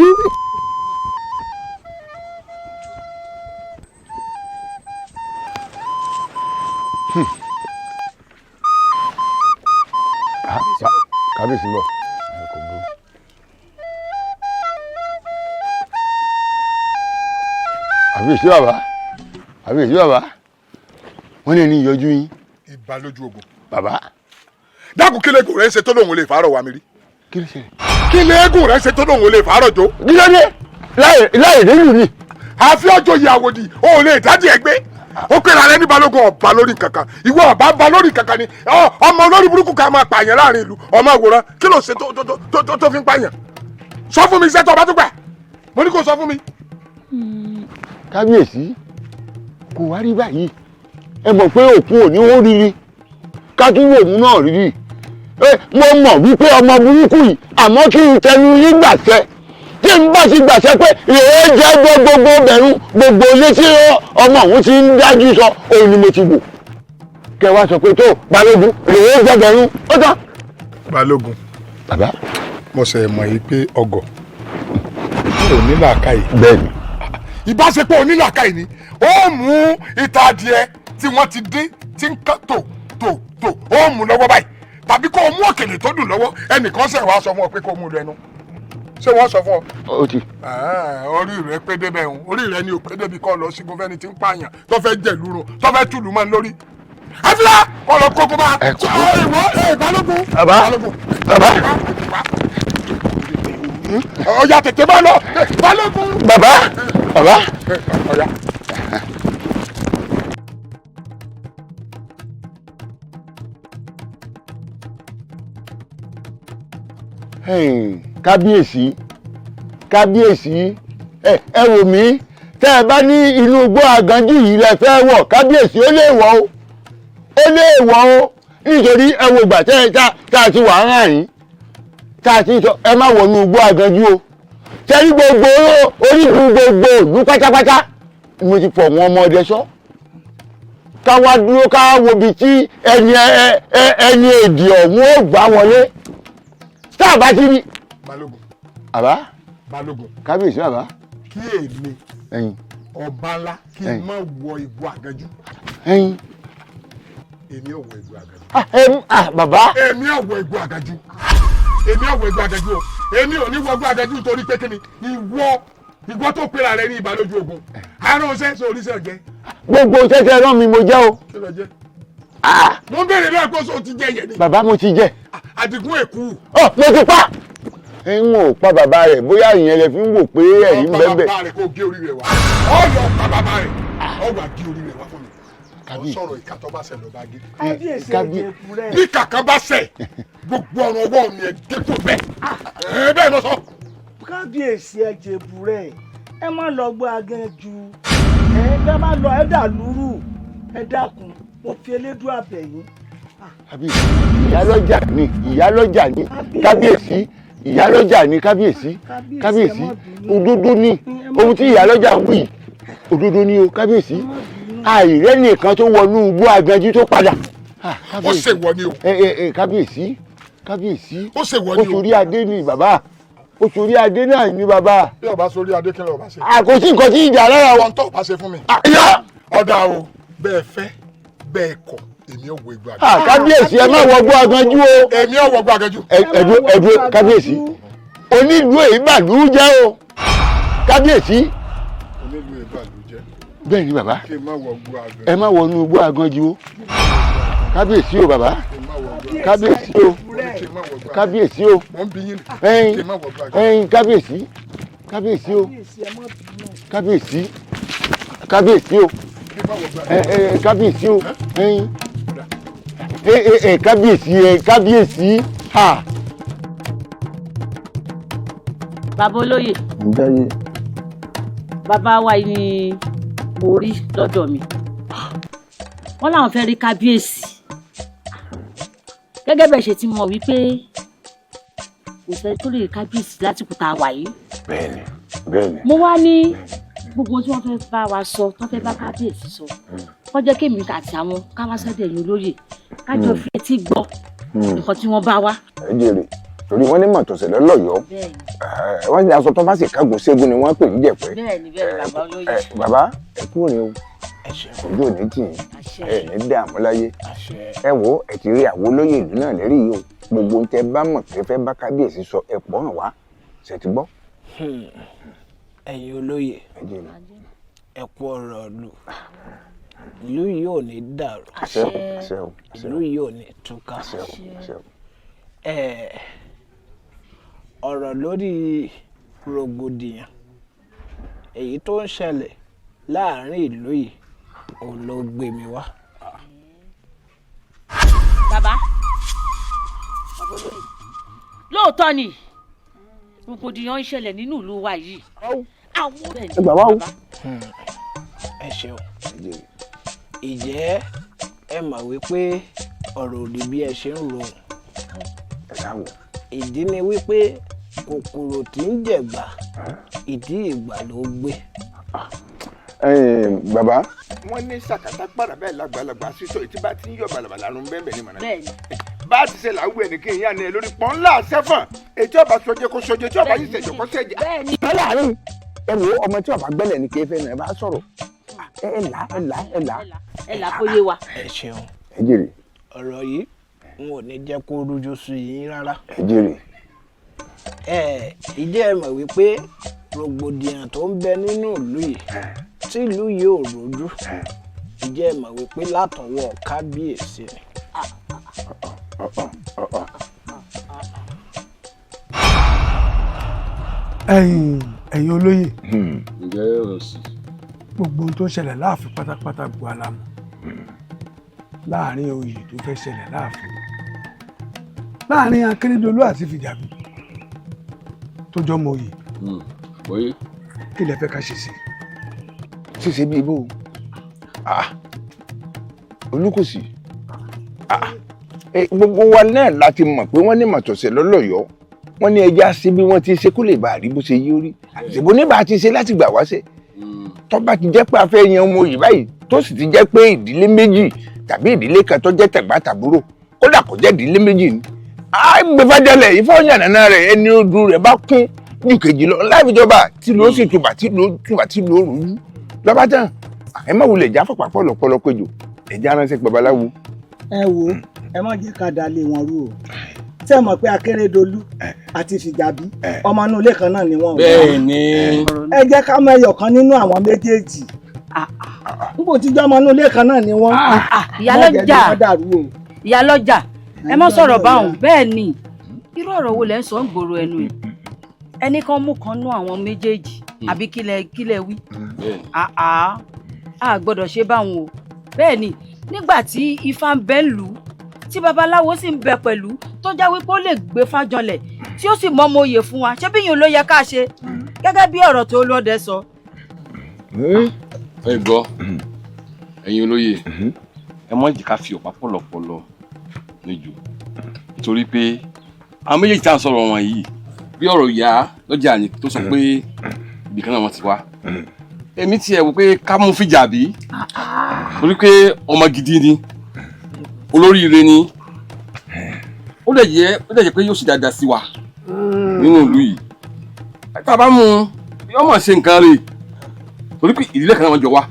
Kábíyèsí ń bọ̀. Kò burú. Àbíyèsí bàbá, àbíyèsí bàbá, wọ́n ní ẹni yọjú yín. Ìbà lójú ogun. Bàbá. Dákun, kí lẹ́gùn rẹ̀ ń ṣe tó lóun ò lè fàárọ̀ wa mi rí? Kí ló ṣẹlẹ̀? Kí lẹ́gùn rẹ̀ ṣe tó lóun ò lè fàárọ̀ jó? Kí ló dé? Láì láì lẹ́yìn mi. Àfi ọjọ́ ìyàwó di o ò lè dádì ẹ gbé. Ó pèrè alẹ́ ní balógun ọba lórí kankan, ìwọ ọba ba lórí kankan ni ọmọ olórí burúkú kan máa pààyàn láàrin ìlú, ọmọ àwòrán kí ló ṣe tó fi ń pààyàn? Sọ fún mi iṣẹ́ tó ọba tó gbà, mo ní kó sọ fún mi. Kábíyèsí, kò wá rí báyìí. Ẹ mọ̀ pé òkun ò ní ó rírí ká tún wò òun náà rírí. Mo mọ̀ wípé ọmọ burúkú yìí, àmọ́ kí n tẹnu yín gbàṣẹ, tí n bá ti gbàṣẹ pé èé jẹ́ gbogbo bẹ̀rù gbogbo ilé tí ọmọ òun ti ń dájú sọ, òun ni mo ti wò. Kẹ wá sọ pé tó balógun èé jẹ́ bẹ̀rù ó tán. Balógun. Bàbá. Mo ṣe mọ̀ yìí pé ọgọ̀ ò ní làákàyè. Bẹ́ẹ̀ni. Ìbáṣepọ̀ onílàákàyè ni ó mú ìta adìẹ tí wọ́n ti dín tí ń kán tò tò tò, ó mú lọ́wọ́ báyìí, tàbí kó o mú òkèlè tó dùn lọ́wọ́, ẹnìkan ṣe wàá sọ fún ọ pé kó o mú lẹ́nu. Ṣé wọ́n sọ fún ọ? Ó ti. Orí rẹ pé débẹ̀ ń, orí rẹ ni ò pé débi kọ́ lọ sígun fẹ́ni tí ń pààyàn tó fẹ́ jẹ̀lú run tó fẹ́ tùlù mọ́ lórí. Àfíà kọ́ lọ kókó bá ìwọ balógun. Bàbá. Bàbá. Ọ̀yà tètè bá lọ balógun. Bàbá. Bàbá. Ọ̀yà. Kábíyèsí, kábíyèsí, ẹ wò mí, tẹ́ ẹ bá ní inú igbó àgànjù yìí lẹ fẹ́ wọ̀, kábíyèsí, ó lè wọ̀ o, ó lè wọ̀ o, nítorí ẹ wo ìgbà tẹ́ ẹ tá a ti wà ń rà yín, tá a ti sọ ẹ má wọnú igbó àgànjù o. Tẹ́rí gbogbo orígun gbogbo ìlú pátápátá mo ti fọ̀ wọn ọmọdé sọ, ká wá dúró ká wo ibi tí ẹni ẹni èdè ọ̀hún ó gbà wọlé tá a bá ti rí. Balógun. Bàbá. Balógun. Kábíyèsí bàbá. Kí èmi ọba ńlá kí n má wọ igbó àgànjù. Ẹ̀yin. Èmi ò wọ igbó àgànjù. Bàbá. Èmi ò wọ igbó àgànjù. Èmi ò wọ igbó àgànjù o. Èmi ò ní wọ igbó àgànjù nítorí pé kíni ìwọ tó pera rẹ ní ìbà lójú ogun. Àrùn ọ̀sẹ̀ sọ oríṣẹ́ ọ̀jẹ́. Gbogbo tẹ́tẹ́ rán mi mo jẹ́ o. Kí ló jẹ́? Mo ń béèrè náà pé oṣù ti jẹ yẹn ni. Bàbá mo ti jẹ. Àdìgún èkú. Ọ mo ti pa. N ò pa bàbá rẹ̀, bóyá ìyẹn lè fi ń wò pé ẹ̀rí ń bẹ́ẹ̀ bẹ́ẹ̀. Bàbá rẹ̀ kò gé orí rẹ̀ wá. Ọ lọ pa bàbá rẹ̀. Ọ wà gé orí rẹ̀ wá fún mi. Kábíyèsí. Sọ̀rọ̀ ìka tó bá ṣẹ̀ lọ bá gé. Kábíyèsí ẹ̀jẹ̀ rẹ̀. Bí kàkà bá ṣẹ̀, gbogbo ọ̀rọ̀ ọwọ́ mi ẹ̀ gé kó bẹ́ẹ̀. Ẹ bẹ́ẹ̀ lọ sọ. Kábíyèsí ẹ̀jẹ̀ rẹ̀, ẹ má lọ gbọ́ agànjù. Ẹ bá má lọ ẹ dà lúrù. Ẹ dákun, mo fi Elédùà bẹ̀ yín. Kábíyèsí, ìyálọ́jà ni, ìyálọ́jà ni, kábíyèsí, ìyálọ́jà ni, kábíyèsí, kábíyèsí, òdodo ni ohun tí ìyálọ́jà ń wí, òdodo ni o, kábíyèsí. Àìrẹ́ nìkan tó wọnú igbó àgànjù tó padà. Ó ṣe wọ ni o. Kábíyèsí, kábíyèsí, ó ṣe wọ ni o. Ó sorí adé ni bàbá, ó sorí adé náà ni bàbá. Bí ọba sorí adé kí ni ọba ṣe. Kò sí nǹkan tí ìjà lára o. Ohun tó ọba ṣe fún mi. Ọ̀dà o, bẹ́ẹ̀ fẹ́ bẹ́ẹ̀ kọ̀, èmi ò wọ igbó àgànjù. Kábíyèsí, ẹ má wọ igbó àgànjù o. Èmi ò wọ igbó àgànjù. Ẹdú kábíyèsí, onílù èyí bàlú jẹ́ o, kábíyèsí. Onílù èyí bàlú jẹ́. Bẹ́ẹ̀ ni bàbá. Kí n má wọ igbó àgànjù. Ẹ má wọnú igbó àgànjù o, kábíyèsí o bàbá, kábíyèsí o, kábíyèsí o. Ẹ̀yin ẹ̀yin kábíyèsí, kábíyèsí o, kábíyèsí, kábíyèsí o, kábíyèsí o, ẹ̀yin kábíyèsí, kábíyèsí ha. Bàbá olóyè. Bàbá wa ni mo rí lọ́dọ̀ mi, wọ́n làwọn fẹ́ rí kábíyèsí. Gẹ́gẹ́ bẹ́ẹ̀ ṣe ti mọ̀ wípé kò sẹ́ni tó lè rí kábíyèsí lásìkò tá a wà yìí. Bẹ́ẹ̀ni, bẹ́ẹ̀ni. Mo wá ní gbogbo tí wọ́n fẹ́ bá wa sọ, tó fẹ́ bá kábíyèsí sọ, wọ́n jẹ́ kémi àti àwọn káwáṣẹ́dẹ̀ yìí olóyè kájọ fi etí gbọ́ nǹkan tí wọ́n bá wá. Ẹ jèrè, torí wọ́n ní màtọ̀sẹ̀ lọ́lọ́yọ̀ọ́, wọ́n ní aṣọ tó bá sì kágun ségun ni wọ́n pè ní jẹ̀pẹ́. Bẹ́ẹ̀ni, bẹ́ẹ̀ni bàbá olóyè. Bàbá ẹ kú rìn o, ojú òní tì yín, ẹ ní dààmú láyé. Ẹ wo, ẹ ti rí àwọn olóyè ìlú náà lérí yìí o, gbogbo ohun tẹ bá mọ̀ pé fẹ́ bá kábíyèsí sọ ẹ pọ̀ hàn wá, ṣe ti gbọ́. Ẹ̀yin olóyè, ẹ kú ọ̀rọ̀ ìlú, ìlú yìí ò ní dàrú, ìlú yìí ò ní túká. Ọ̀rọ̀ lórí rògbòdìyàn èyí tó ń ṣẹlẹ̀ láàrin ìlú yìí Òun ló gbé mi wá. Bàbá, lóòótọ́ ni rògbòdìyàn ń ṣẹlẹ̀ nínú ìlú wa yìí. Àwọn bẹ́ẹ̀ ni. Ẹ gbà wá o. Ẹ ṣeun. Ìjẹ́ ẹ mọ̀ wípé ọ̀rọ̀ ò rí bí ẹ ṣe ń ro. Ẹ ṣáà wò. Ìdí ni wípé kòkòrò tí ń jẹ̀gbà, ìdí ìgbà ló gbé. Bàbá. Wọ́n ní sàkátà pàrà bẹ́ẹ̀ lágbàlagbà sísọ ètí bá ti ń yọ bàlàbàlà rún bẹ́ẹ̀ bẹ́ẹ̀ ni màná. Bẹ́ẹ̀ni. Bá a ti ṣe làwù ẹ̀ ní kí n yá ni ẹ lórí pọ́n ńlá sẹ́fọ̀n ètí ọba sọjẹ kó sọjẹ tí ọba yìí ṣẹjọ kó ṣẹjẹ. Bẹ́ẹ̀ni. Láàárín ẹ wo ọmọ tí ọba gbẹ́lẹ̀ ní kéfẹ́ náà ẹ bá sọ̀rọ̀ ẹ là ẹ là ẹ là. Ẹ là kó yé wa. Ẹ ṣeun. Ẹ jèrè. Ọ̀rọ̀ yìí n ò ní jẹ́ kó rújú sí yín rárá. Ẹ jèrè. Ẹ ìjẹ́ ẹ mọ̀ wípé rògbòdìyàn tó ń bẹ nínú ìlú yìí tí ìlú yìí ò rojú, ìjẹ́ ẹ mọ̀ wípé látọwọ́ kábíyèsí ni. Ẹ̀yin olóyè. Ǹjẹ́ ọ̀rọ̀ sí. Gbogbo ohun tó ṣẹlẹ̀ láàfin pátápátá bu alamọ láàrin oyè tó fẹ́ ṣẹlẹ̀ láàfin láàrin Akérédolú àti Fìjàbí tó jọmọ oyè. Kí lẹ fẹ́ ká ṣe sí. Ṣíṣe bíi bó Olúkòsì, gbogbo wa náà láti mọ̀ pé wọ́n ní màtọ̀sẹ̀ lọ́lọ́yọ̀ọ́, wọ́n ní ẹja sí bí wọ́n ti ṣe kó lè bá àrí bó ṣe yí orí àṣìbò níbà ti ṣe láti gbà wá ṣe. Tó bá ti jẹ́ pé a fẹ́ yan ọmọ oyè báyìí, tó sì ti jẹ́ pé ìdílé méjì tàbí ìdílé kan tó jẹ́ tẹ̀gbá-tàbúrò, kódà kò jẹ́ ìdílé méjì ni, á gbé fájọlẹ̀ ìfọ̀yànnà rẹ̀ ẹni odù rẹ̀ bá kún jù kejì lọ láìfijọba tí ló sì tùbà tí ló tùbà tí ló rújú lọ́ba tán. Ẹ má wulẹ̀ já fọ̀pá pọ̀lọpọ̀lọ péjọ ẹ̀já ránṣẹ́ babaláwo. Ẹ wo, ẹ má jẹ́ ká dalé wọn rú o. Tẹ́ mọ̀ pé Akérédolú àti Fìjàbí ọmọ inú ilé kan náà ni wọ́n. Bẹ́ẹ̀ni. Ẹ jẹ́ ká mọ ẹyọ kan nínú àwọn méjèèjì. N kò ti jẹ́ ọmọ inú ilé kan náà ni wọ́n. Ìyálọ́jà, ìyálọ́jà, ẹ má sọ̀rọ̀ báwọn. Bẹ́ẹ̀ ni, irú ọ̀rọ̀ wo lẹ ń sọ ń gbòòrò ẹnu yìí? Ẹnì kan mú kan nú àwọn méjèèjì àbí kílẹ̀ wí? A gbọ́dọ̀ ṣe báwọn o. Bẹ́ẹ̀ ni, nígbà tí Ifá ń bẹ ń lù ú, tí babaláwo sì ń bẹ pẹ̀lú, tó já wípé ó lè gbé fájọlẹ̀ tí ó sì mọ ọmọ oyè fún wa, ṣé bí yìí ló yẹ ká ṣe gẹ́gẹ́ bí ọ̀rọ̀ tó lọ́dẹ sọ. Ẹ gbọ́, ẹ̀yin olóyè, ẹ mọ̀ jẹ́ ká fi ọ̀pá pọ̀lọpọ̀lọ níjò, nítorí pé àwọn méjèèjì tá à ń sọ̀rọ̀ wọn yìí bí ọ̀rọ̀ ìyá lọ́jà ni tó sọ pé ibìkan náà wọ́n ti wá. Èmi tiẹ̀ wò pé ká mú Fìjàbí torí pé ọmọ gidi ni, olóríire ni, ó lè jẹ́ pé yóò ṣe dáadáa sí wa nínú ìlú yìí. Tá a bá mú un yóò mọ̀ ṣe nǹkan rè torí pé ìdílé kan náà wọ́n jọ wá.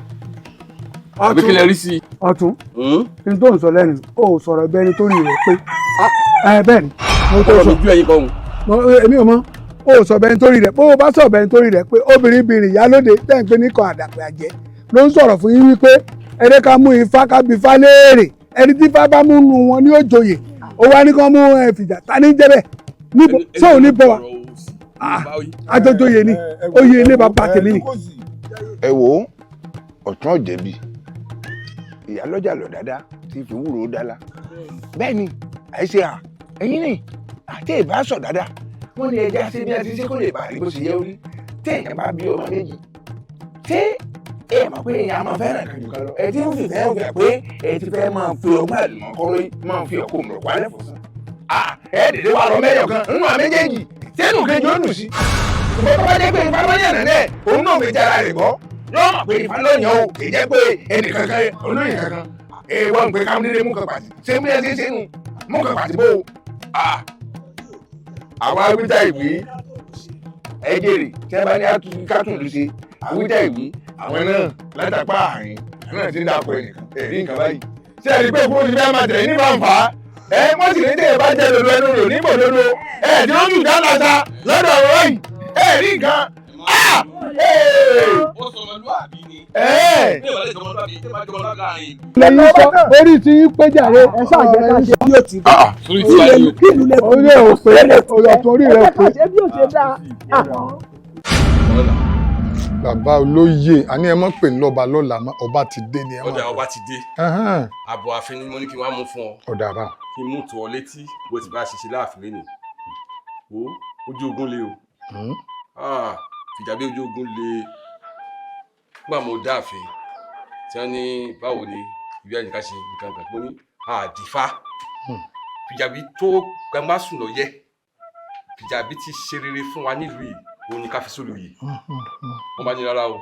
Àbí kí lẹ rí sí i. Ọ̀tún, n tó ń sọ lẹ́nu o sọ̀rọ̀ bẹ́ẹ̀ ni torí rẹ̀ pé bẹ́ẹ̀ ni mo tó sọ. Èmi ò mọ̀, o sọ bẹ́ẹ̀ nítorí rẹ̀ bó o bá sọ bẹ́ẹ̀ nítorí rẹ̀ pé obìnrin bìnrin ìyálóde tẹ́ ń pè ní kan àdàpẹ̀ àjẹ́ ló ń sọ̀rọ̀ fún yín wípé ẹni ká mú Ifá ká bí Ifá léèrè, ẹni tí Ifá bá mú nu wọn ní òjòyè, ó wá ní kán mú Fìjà ta ní jẹ́bẹ̀ níbo sóun ní bọ̀ wá àjọjòyè ni oyè ilé bàbá tèmi ni. Ẹ wo ọ̀tún ọ̀jẹ̀bi ìyálọ́jà lọ dáadáa tí fi wúro dálá bẹ́ẹ̀ ni àìṣe à ẹ̀yìn ni àti ìbá sọ̀ dáadáa wọ́n ní ẹja ṣe bí a ti ṣe kó lè bá àrí bó ṣe yẹ orí. Tí èèyàn bá bí ọmọ méjì, tí ẹ mọ̀ pé èèyàn máa fẹ́ràn kan jù kan lọ, ẹ ti ń fìfẹ́ ọ̀fẹ́ pé ẹ ti fẹ́ máa fi ọgbọ́n àlùmọ́kọ́rọ́ máa fi ọkọ̀ mọ̀rọ̀ wálẹ̀ fọ̀sán. Ẹ dèdè wà lọ mẹ́yọ̀ kan nínú àwọn méjèèjì tẹ́nu kejì ó dùn sí. Ṣùgbọ́n tó bá jẹ́ pé Ifá lọ́yàn náà òun náà fi jara rẹ̀ gbọ́. Yóò mọ̀ pé Ifá lọ́yàn o, kì í jẹ́ pé ẹnì kankan olóyè kankan. Ẹ wọ́n ń pe kámúndínlé mú kan pàtì. Ṣé mú yẹn ṣe é ṣe nù? Mú kan pàtì bó o. Àwọn awíta ìwé ẹ jèrè tí ẹ bá ní kátùlù ṣe awíta ìwé àwọn náà látàpá àárín àwọn náà ti ń dàpọ̀ ẹnìkan ẹ̀rí nǹkan báyìí. Ṣé ẹ rí pé kúrò ti fẹ́ máa tẹ̀ ní fàǹfà? Ẹ wọ́n sì ní tẹ̀ bá jẹ lòlò ẹnu rò nípò lòlò ẹ tí ó jù dáńdá lọ́dọ̀ ọ̀rọ̀ yìí ẹ rí nǹkan. Ó sọmọlúwàbí ni. Bí ìwà lè sọmọlúwàbí tí ìbá jọmọlúwàbí láàrin ìlú. Lẹ́yìn sọ orí ti ń pé jàre. Ẹ ṣáà jẹ́ ká ṣe bí ó ti dá. Sórí ti wáyé o. Kí ìlú lè Orí ẹ̀ ò pé, ọ̀tún orí rẹ̀ ò pé. Ẹ jẹ́ ká ṣe bí ó ṣe dá. Bàbá olóyè, àní ẹ mọ̀ pé ńlọba lọ́la mọ́, ọba ti dé ni ẹ mọ̀. Ọ̀dà, ọba ti dé. Ẹhẹ́n. Àbọ̀ ààfin ni mo ní kí n wá mú fún ọ. Ọ̀dà bá. Kí n mú tó ọ létí bó ti bá a ṣe ṣe láàfin lẹ́nu. Wo, ojú ogun le o. Ah, Fìjàbí, ojú ogun le. Nígbà mo dá ààfin tí wọ́n ní báwo ni ibi àyíká ṣe nǹkan kan, mo ní àdìfá. Fìjàbí tó gbangba sùn lọ yẹ. Fìjàbí ti ṣe rere fún wa nílùú yìí, òun ni ká fi sólù yìí. Wọ́n bá ní rárá o,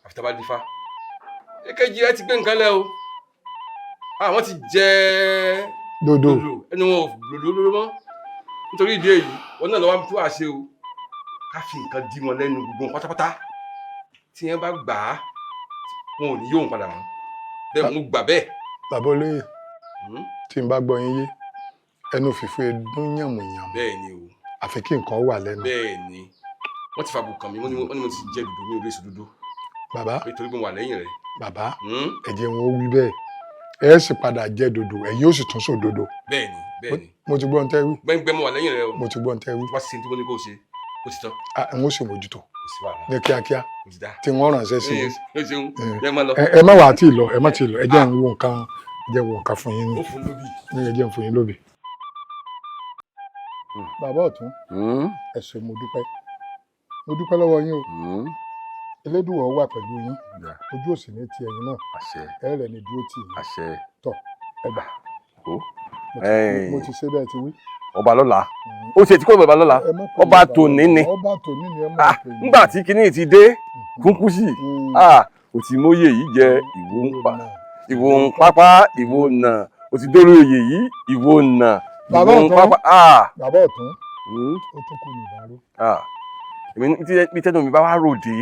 àfi tá a bá dífá. Èkejì rẹ ti gbé nǹkan lẹ o, àwọn ti jẹ dodo. Ẹnu wọn ò lòdò lóró mọ́. Nítorí ìdí èyí, wọn náà lọ́wọ́ tó àṣẹ o, ká fi nǹkan dí wọn lẹ́nu gbogbo wọn pátápátá. Tí wọ́n bá gbà á, wọn ò ní yóò padà mọ́. Bẹ́ẹ̀ mo gbà bẹ́ẹ̀. Bàbá olóyè, tí n bá gbọ́ yín yé, ẹnu fìfú edún yànmùyànmù. Bẹ́ẹ̀ ni o. Àfi kí nǹkan wà lẹ́nu. Bẹ́ẹ̀ ni, wọ́n ti fa bùkàn mi, wọ́n ní mo ti jẹ dòdò, mi ò lè sọ dòdò. Bàbá. Nítorí pé mo wà lẹ́yìn rẹ̀. Bàbá, ẹ jẹ́ wọn ó wí bẹ́ẹ̀, ẹ sì padà jẹ dòdò, ẹ̀yin ó sì tún sọ dòdò. Bẹ́ẹ̀ ni, bẹ́ẹ̀ ni. Mo ti gbọ́ ń tẹ́ wí. Gbẹ́ngbẹ́ mo wà lẹ́yìn rẹ o. Mo ti gbọ́ ń tẹ́ wí. Tó bá ṣe tí mo ní kó o ṣe, ó ti tán. Ah, n ó sì mójútó Kò sí wàhálà. ní kíákíá. Ó ti dá. Tí wọ́n ránṣẹ́ sí i. Ẹ ṣeun, jẹ́ máa lọ. Ẹ má wàá tí ì lọ, ẹ má tí ì lọ. Ẹ jẹ́ ń wo nǹkan, ẹ jẹ́ ń wo nǹkan fún yín ní. Ó fún lóbì. Ní ẹ jẹ́ ń fún yín lóbì. Bàbá ọ̀tún, ẹ ṣé, mo dúpẹ́, mo dúpẹ́ lọ́wọ́ yín o. Elédùwọ̀ wà pẹ̀lú yín, ojú òsì ní ti ẹ̀yin náà, ẹ rẹ̀ ní dúró tì yín. Tọ́ ẹ gbà, mo ti ṣe bẹ́ẹ̀ ti wí. Ọba lọ́la, ó ṣe tí kò bàbá lọ́la, Ẹ má pè mí ọba bàbá tòní ni. Ọba tòní ni ẹ má pè mí. Nígbà tí kinní ti dé kúnkún sí, ò ti móye yìí jẹ ìwò ń pa, ìwò ń pápá, ìwò nà, ò ti dórí oyè yìí, ìwò nà, Bàbá ìwò ń ọ̀tún. pápá. Bàbá ọ̀tún, ó tún kù ní ìbárò. Èmi ní bí tẹ́nu mi bá wá ròde,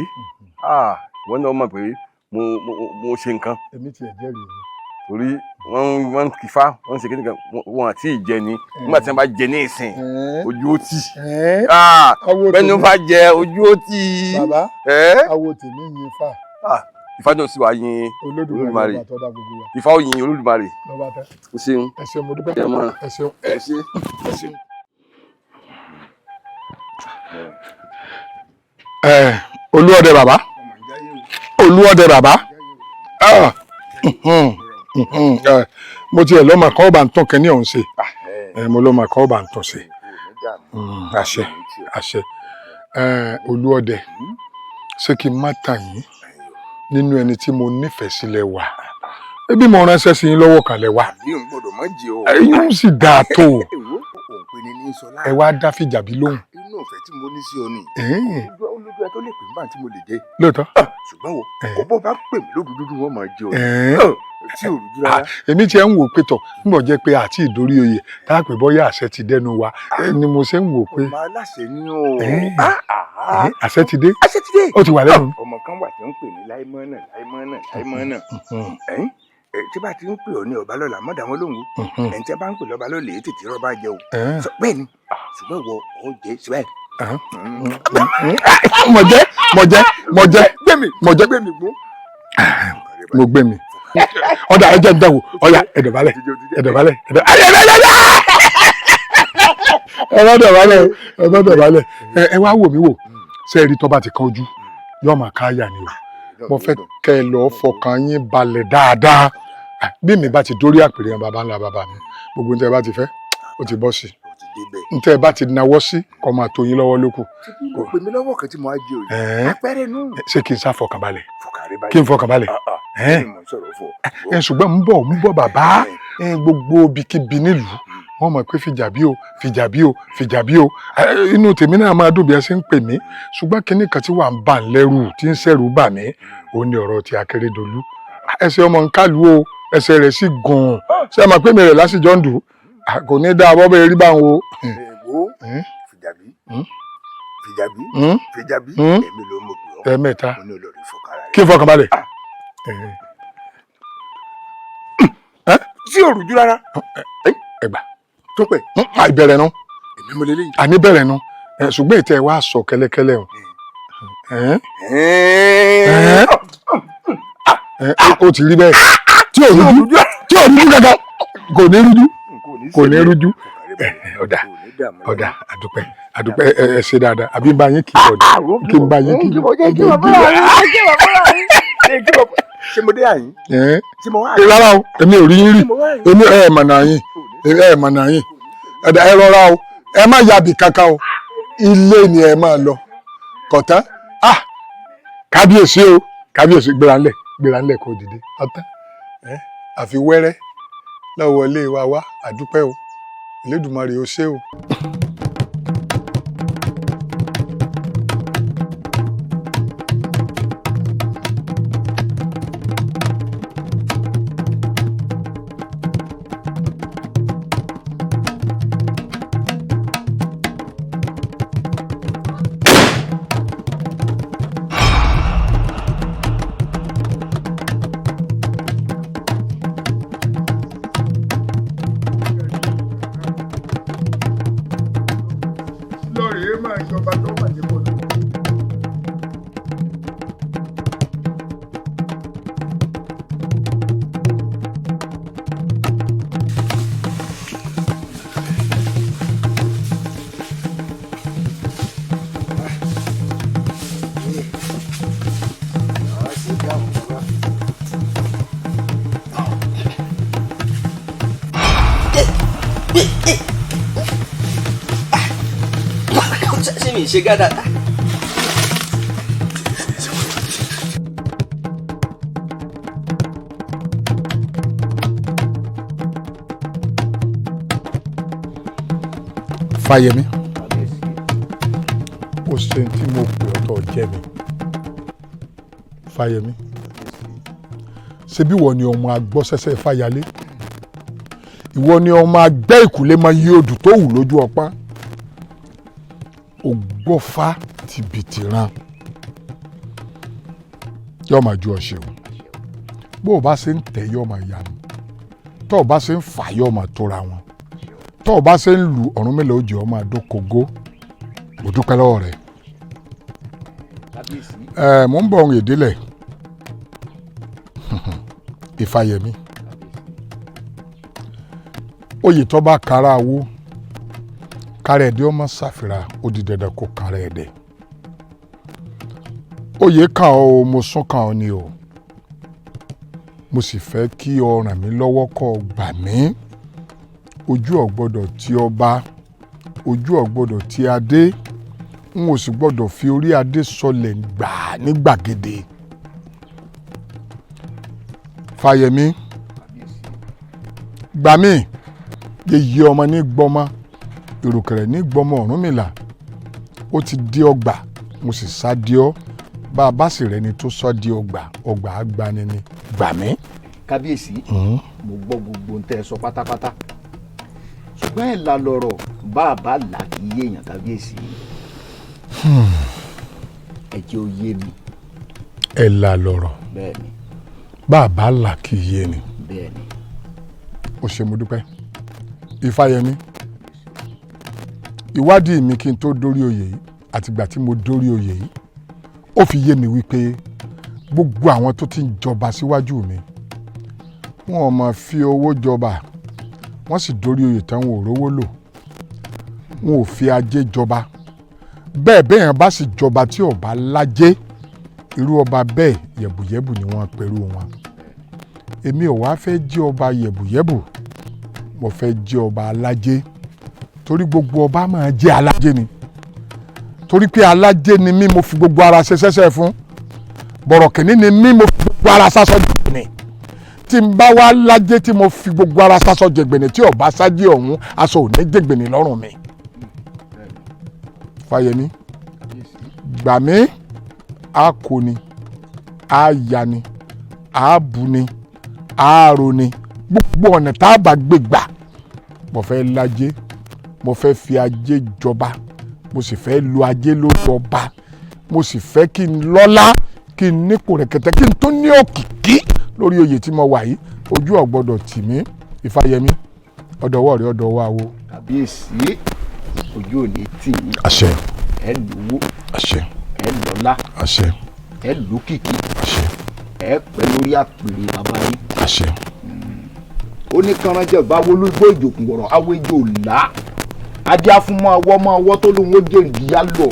ìwọ náà mọ̀ pé mo ṣe nǹkan. Èmi tiẹ̀ jẹ́rìí yín. Torí wọ́n ń kífá, wọ́n ń ṣe kíni kan, wọn àti ìjẹ ni. Nígbà tí wọ́n bá jẹ ní ìsìn, ojú ó tì. Bẹ́ẹ̀ni, wọ́n bá jẹ, ojú ó tì. Bàbá, awo tèmi yin fà. Ifá náà sì wá yin Olódùmarè ọba tó dá gbogbo wa. Ifá ó yin Olódùmarè. Lọ́ba tẹ́. O ṣeun. Ẹ ṣeun, mo dúpẹ́. Ẹ mọ̀. Ẹ ṣeun. Ẹ ṣe. Ẹ ṣeun. Ẹ Olúọdẹ, bàbá Olúọdẹ, bàbá. Ah, mo tiẹ̀ lọ́mọ kan ó bá ń tún kínní ọ̀hún ṣe. Mo lọ́mọ kan ó bá ń tún ṣe. Àṣẹ, àṣẹ. Olúọdẹ, ṣé kí n má tàn yín, nínú ẹni tí mo nífẹ̀ẹ́ sílẹ̀ wà, ebi mo ránṣẹ́ sí yín lọ́wọ́ kan lẹ̀ wá. Bí n gbọ́dọ̀ mọ jẹ o. Ẹ̀yin sì dáa tó. Èwo òun pe ni ní sọlá. Ẹ wá dá Fìjàbí lóhùn. Inú ìfẹ́ tí mo ní sí ọ ni. Ẹ̀ẹ́n. Olójú ẹ tó lè pè mí bá tí mo lè jẹ. Lóòótọ́. Ṣùgbọ́n wo, kó bó bá pè mí lóru dúdú, wọn máa jẹ o. Ẹ̀ẹ́n. Tí ò rújú rárá. Èmi tiẹ̀ ń wò pé tọ̀ ń bọ̀ jẹ́ pé àti ìdórí oyè tá a pè bọ́yá àṣẹ ti dẹnu wa, ni mo ṣe ń wò pé. Ọmọ aláṣẹ ni o. Ẹ̀ẹ́n. Ẹ̀ẹ́n, àṣẹ ti dé. Àṣẹ ti dé. Ó ti wà lẹ́nu. Ọmọ kan wà tí ń pè ní láìmọ́ náà, láìmọ́ náà, láìmọ́ náà. Ẹ̀yìn tí bá ti ń pè ọ́ ní ọba lọ́la, mọ́ dá wọn lóhùn o. Ẹ̀yìn tí a bá ń pè lọ́ba lọ́la, èyí tètè rọ́bà jẹ o. Ẹ̀ẹ́n. Sọ bẹ́ẹ̀ ni, ṣùgbọ́n ìwọ ọ̀ jẹ́ síbẹ̀. Mo jẹ́, mo jẹ́, mo jẹ́, mo jẹ́. Gbẹ̀mí gbó. Mo gbé mi. Ọ̀dà, ẹ jẹ́ ń dẹ̀wò. Ọ̀yà, ẹ dọ̀bálẹ̀, ẹ dọ̀bálẹ̀, ẹ dọ̀bálẹ̀, ẹ bá dọ̀bálẹ̀, ẹ bá dọ̀bálẹ̀. Ẹ wá wò mí wò, ṣé ẹ rí, tọ́ba ti kan ojú yóò máa ká yà ni o. Mo fẹ́ kẹ́ ẹ lọ́ọ́ fọkàn yín balẹ̀ dáadáa. Bí mi bá ti dórí àpèrè yẹn, bàbá ńlá bàbá mi, gbogbo ní tẹ́ ẹ bá ti fẹ́, ó ti bọ́ sí i. Ní tẹ́ ẹ bá ti nawọ́ sí, kó máa tó yín lọ́wọ́ lókù. Kò pè mí lọ́wọ́ kan tí mo á jẹ òye. Ẹ̀ẹ́n. Àpẹẹrẹ nù. Ṣé kí n sá fọkàn balẹ̀? Fọkànrẹ́ balẹ̀. Kí n fọkàn balẹ̀? Ẹ̀ẹ́n. Kí ni mò ń sọ̀rọ̀ fún ọ? Ẹ ṣùgbọ́n ń bọ̀ bàbá, gbogbo ibikíbi nílùú wọ́n mọ̀ pé Fìjàbí o, Fìjàbí o, Fìjàbí o. Inú tèmi náà máa dùn bí ẹ ṣe ń pè mí, ṣùgbọ́n kinní kan tí wà ń bà ń lẹ́rù, tí ń ṣẹ̀rù bà mí, òun ni ọ̀rọ̀ ti Akérédolú. Ẹsẹ̀ ọmọ ń kálù o, ẹsẹ̀ rẹ̀ sì gùn. Ṣé ẹ mọ̀ pé mi rẹ̀ lásìjọ́ ń dùn? Kò ní dáa bọ́ bẹ́ẹ̀ rí báwọn o. Wo, Fìjàbí, Fìjàbí, Fìjàbí, èmi ló mọ̀ pé ọ́. Ẹ̀ẹ̀mẹ́ta. Mo ní olórí fọkàrà rẹ̀. Kí n fọkàn balẹ̀. Tí ò rújú rárá. Ẹ gbà. Tó pẹ̀. Ìbẹ̀rẹ̀ nu. Èmi mo lélẹ́yìn. Àní bẹ̀rẹ̀ nu. Ṣùgbọ́n ìtẹ́ wa sọ kẹ́lẹ́kẹ́lẹ́ o. Ẹ̀ẹ́n. Ẹ̀ẹ́n. Ó ti rí bẹ́ẹ̀ tí ò rújú, tí ò rújú kankan, kò ní rújú, kò ní rújú. Ọ̀dà ọ̀dà, àdúpẹ́ àdúpẹ́. Ẹ ẹ ṣe dáadáa. Àbí n bá yín kí bọ̀ ni? Kí n bá yín kí? Kí mo jẹ́ kí mo fúnra mi, kí mo fúnra mi. Ṣé mo dé àyín? Ṣé mo wá Ẹ rárá o, èmi ò rí yín rí. Èmi ẹ mọ̀nà yín, ẹ mọ̀nà yín. Ọ̀dà, ẹ rọra o, ẹ má yabì kankan o, ilé ni ẹ máa lọ kọ̀tán. Ah, kábíyèsí o, kábíyèsí! Gbéra ńlẹ̀, gbéra ńlẹ̀, kó dìde. Ọ̀tán ẹ, àfi wẹ́rẹ́ lọ́wọ́ ilé wa wá. Àdúpẹ́ o, Elédùmarè ó ṣé o. Lọ́ọ̀rẹ́ máa ṣọba tó bàjẹ́ pọ̀ lọ. Ṣé mi ṣe gádà? Fáyẹmí, ó ṣe tí mo pè ọ́ tó jẹ́ mi. Fáyẹmí, ṣebí ìwọ ni ọmọ agbọ́sẹ́sẹ́ Fáyálé, ìwọ ni ọmọ agbẹ́ ìkúlé máa yí odù tó wù lójú ọpá ògbófá tìbìtìran yóò máa ju ọṣẹ o. Bó o bá ṣe ń tẹ̀ yóò máa yanu, tó o bá ṣe ń fà yóò máa tóra wọn, tó o bá ṣe ń lu ọ̀run mélòó jẹ́ ọ máa dókògó. Mo dúpẹ́ lọ́wọ́ rẹ. Ẹ mò ń bọ̀ ohun ìdílẹ̀. Ìfàyẹ̀mí, oyè tó bá kára awó kára ẹ̀dẹ́ ọmọ ṣàfihàn, ó di dandan kó kára ẹ̀dẹ́. Oyè kàn ọ́ o, mo sún kàn ọ́ ni o. Mo sì fẹ́ kí o ràn mí lọ́wọ́ kó o gbà mí. Ojú ò gbọ́dọ̀ tí ọba, ojú ò gbọ́dọ̀ tí adé, n ò sì gbọ́dọ̀ fi orí adé sọlẹ̀ gbà ní gbàgede. Fáyẹmí, gbà mí. Yeye ọmọ ní gbọmọ, ìrùkẹ̀rẹ̀ ní gbọmọ Ọ̀rúnmìlà. Ó ti di ọgbà, mo sì sá di ọ. Bá a bá sì rẹni tó sọ di ọgbà, ọgbà agbani ni. Gbà mí. Kábíyèsí, mo gbọ́ gbogbo ohun tẹ́ ẹ sọ pátápátá, ṣùgbọ́n ẹ̀ la lọ̀rọ̀ bá a bá là kì í yéèyàn. Kábíyèsí, ẹ jẹ́ ó yé mi. Ẹ̀ là lọ̀rọ̀. Bẹ́ẹ̀ni. Bá a bá là kì í yé ni. Bẹ́ẹ̀ni. Ó ṣe, mo dúpẹ́. Ifáyẹmí, ìwádìí mi kí n tó dórí oyè yìí àtìgbà tí mo dórí oyè yìí, ó fi yé mi wípé gbogbo àwọn tó ti ń jọba síwájú mi, wọn ò mọ̀ fi owó jọba. Wọ́n sì dórí oyè tán, wọn ò rówó lò, wọn ò fi ajé jọba. Bẹ́ẹ̀ bẹ́ẹ̀ yẹn bá sì jọba tí ò bá lájé, irú ọba bẹ́ẹ̀ yẹ̀bùyẹ̀bù ni wọ́n pẹ̀lú wọn. Èmi ò wá fẹ́ jẹ́ ọba yẹ̀bùyẹ̀bù, mo fẹ́ jẹ́ ọba alájé, torí gbogbo ọba máa jẹ́ alájé ni. Torí pé alájé ni mí, mo fi gbogbo ara ṣe ṣẹ́ṣẹ́ fún bọ̀rọ̀kìnní ni mí, mo fi gbogbo ara sásọ jẹ̀gbẹ̀nì. Tí n bá wá lájé, tí mo fi gbogbo ara sásọ jẹ̀gbẹ̀nì, tí ọba sájé ọ̀hún, aṣọ ò ní jẹ̀gbẹ̀nì lọ́rùn mi. Fáyẹmí, gbà mí. A kò ní, a yà ni, a bù ni, a rò ni, gbogbo ọ̀nà tá a bá gbé gbà, mo fẹ́ lájé, mo fẹ́ fi ajé jọba, mo sì fẹ́ lu ajé lórí ọba, mo sì fẹ́ kí n lọ́lá, kí n nípò rẹ̀kẹ̀tẹ̀, kí n tó ní òkìkí lórí oyè tí mo wà yìí. Ojú ò gbọ́dọ̀ tì mí. Ìfàyẹmí, ọ̀dọ̀wọ́ rẹ, ọ̀dọ̀wọ́ àwo. Kábíyèsí, ojú ò ní tì yín. Àṣẹ. Ẹ lówó. Àṣẹ. Ẹ lọ́lá. Àṣẹ. Ẹ lókìkí. Àṣẹ. Ẹ pẹ́ lórí àpèrè bàbá yín. Àṣẹ. Ó ní kànránjẹ bá wọlú igbó ìjòkùn wọ̀rọ̀ awo ejò là adé afúnmọ́ awọ́ mọ́ ọwọ́ tó lóun ó jèrìgì á lọ.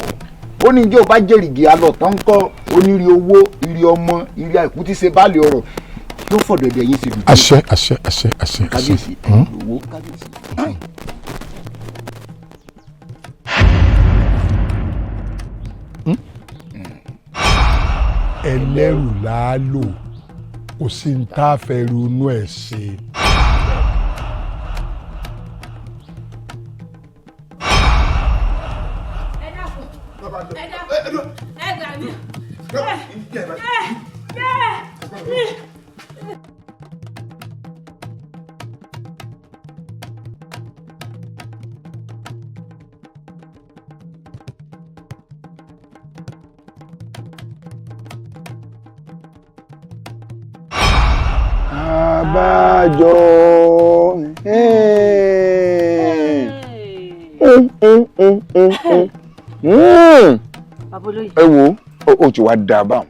Ó ní ijó bá jèrìgì á lọ tán kọ́ oníri owó, ire ọmọ, ire àìkú tí ṣe báàlì ọ̀rọ̀ yóò fọ̀dọ̀dẹ̀ yín sí dùdú. Àṣẹ, àṣẹ, àṣẹ, àṣẹ. Kábíyèsí, owó kábíyèsí. Ẹlẹ́rù la lò, kò sí ní tá a fẹ́ ronú ẹ̀ ṣe. Abájọ. Babolóye. Ẹ wo, ó ti wá dáa báwọn.